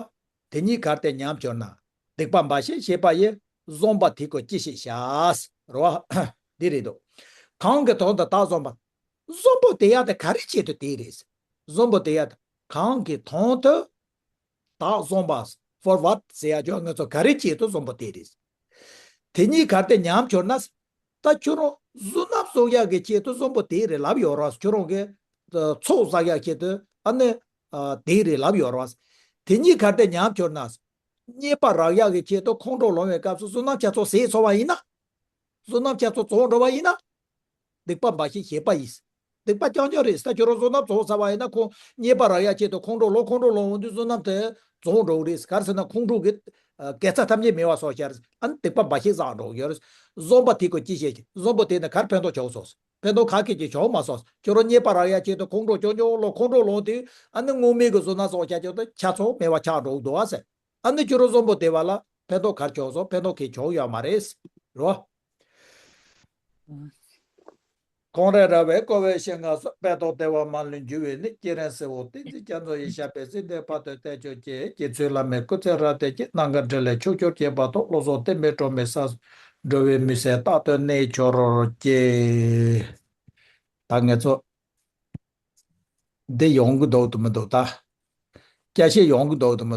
དེ་ཉིད་གལ་ཏེ་ཉམས་གྱུར་ན། སྡིག་པ་འབའ་ཞིག་བྱེད་པ་ཡིས། བཟུང་བ་དེ་ཀུན་ཅི་ཞིག་བྱ། རེད་བ། འདི་རེད་འདུག་གང་གི་དོན་དུ་བདག་བཟུང་བ། བཟང་པོ་དེ་ཡག་དེ་ག་རེ་ཆེད་དུ་དེ་རེད། བཟང་པོ་དེ་ཡག་དེ་གང་གི་དོན་དུ་བདག་བཟུང་བ། for what ཟེར་ཡག་ཅོ་ང་ཚོ་ག་རེ་ཆེད་དུ་བཟང་པོ་དེ་རེད། དེ་ཉིད་གལ་ཏེ་ཉམས་གྱུར་ན། ད་ཁྱོད་རང་བསོད་ནམས་བཟང་ཡག་གི་ཆེད་དུ་བཟང་པོ་དེ་རེད་ལབ་ཡོད་རེད། ཁྱོད་རང་གི་ཚོགས་བསགས་ཡག་ཆེད་དུ་ཨ་ནི་དེ་རེད་ལབ་ཡོད་རེད། དེ་ཉིད་གལ་ཏེ་ཉམས་གྱུར་ན། རྙེད་པ་རག་ཡག་གི་ཆེད་དུ་ཁོང་ཁྲོ་ལངས་པའི་སྐབས་སུ་བསོད་ནམས་ཆ་ཚང་ཟད་སོང་བ་ཡིན་ན། བསོད་ནམས་ཆ་ཚང་རྫོགས་འགྲོ་བ་ཡིན་ན། སྡིག་པ་འབའ་ཞིག་བྱེད་པ་ཡིས། སྡིག་པ་རྐྱང་རྐྱང་རེད། ད་ཁྱོད་རང་བསོད་ནམས་རྫོགས་ཚར་བ་ཡིན་ན། ཁོང་རྙེད་པ་རག་ཡག་ཆེད་དུ་ཁོང་ཁྲོ་ལངས། ཁོང་ཁྲོ་ལངས་འོང་དུས་བསོད་ནམས་དེ་རྫོགས་འགྲོ་གི་རེད། ག་རེ་ཟེར་ན་ཁོང་ཁྲོ་གི་དགེ་རྩ་ཐམས་ཅད་མེད་པ་སོགས་ཤར། ཨ་ནི་སྡིག་པ་འབའ་ཞིག་བསགས་འགྲོ་གི་ཡོད་རེད། བཟང་པོ་དེ་ཀུན་ཅི་ཞིག་བྱ། བཟང་པོ་དེ་ནི་ག་རེ་ཕན་ཐོགས་བྱུང་སོང་། ཕན་ཐོགས་ག་གེ་ཅིག་བྱུང་མ་སོང་། ཁྱོད་རང་རྙེད་པ་རག་ཡག་ཆེད་དུ་ཁོང་ཁྲོ་རྐྱང་རྐྱང་ལངས། ཁོང་ཁྲོ་ལངས་དུས་ཨ་ནི་སྔོན་མའི་གི་བསོད་ནམས་སོགས་ཆ་ཁྱོད་དུ་ཆ་ཚང་མེད་པ་ཆགས་འགྲོ་གི་འདུག་ཨ་ཟེར། ཨ་ནི་ཁྱོད་རང་བཟང་པོ་དེ་བ་ལ་ཕན་ཐོགས་ག་རེ་བྱུང་སོང་། ཕན་ཐོགས་གང་ཡང་བྱུང་ཡོད་མ་རེད། རོ། ཁོང་རེ་ར་བས་བསྐོར་བའི་ཞིང་ཁམས་སུ། སྦས་དང་བདེ་བ་མ་ལུས་འབྱུང་བའི་གནས། སྤྱན་རས་གཟིགས་དབང་བསྟན་འཛིན་རྒྱ་མཚོ་ཡི། ཞབས་པད་སྲིད་མཐའི་བར་དུ་བརྟན་གྱུར་ཅིག་དགེ་ཚུལ་བླ་མའི་སྐུ་ཚེ་རབ་བརྟན་ཅིག་ནམ་མཁའ་འཕྲིན་ལས་ཕྱོགས་བཅུར་ཁྱབ་པ་དང་། བློ་བཟང་བསྟན་པའི་སྒྲོན་མེ་ས་འགྲོ་བའི་མུན་སེལ་རྟག་ཏུ་གནས་གྱུར་ཅིག་ད་ངེད་ཚོ་འདི་ཡོང་གི་འདུག་ཏུ་མི་འདུག་ད། སྐྱ་ཤེས་ཡོང་གི་འདུག་ཏུ་མི་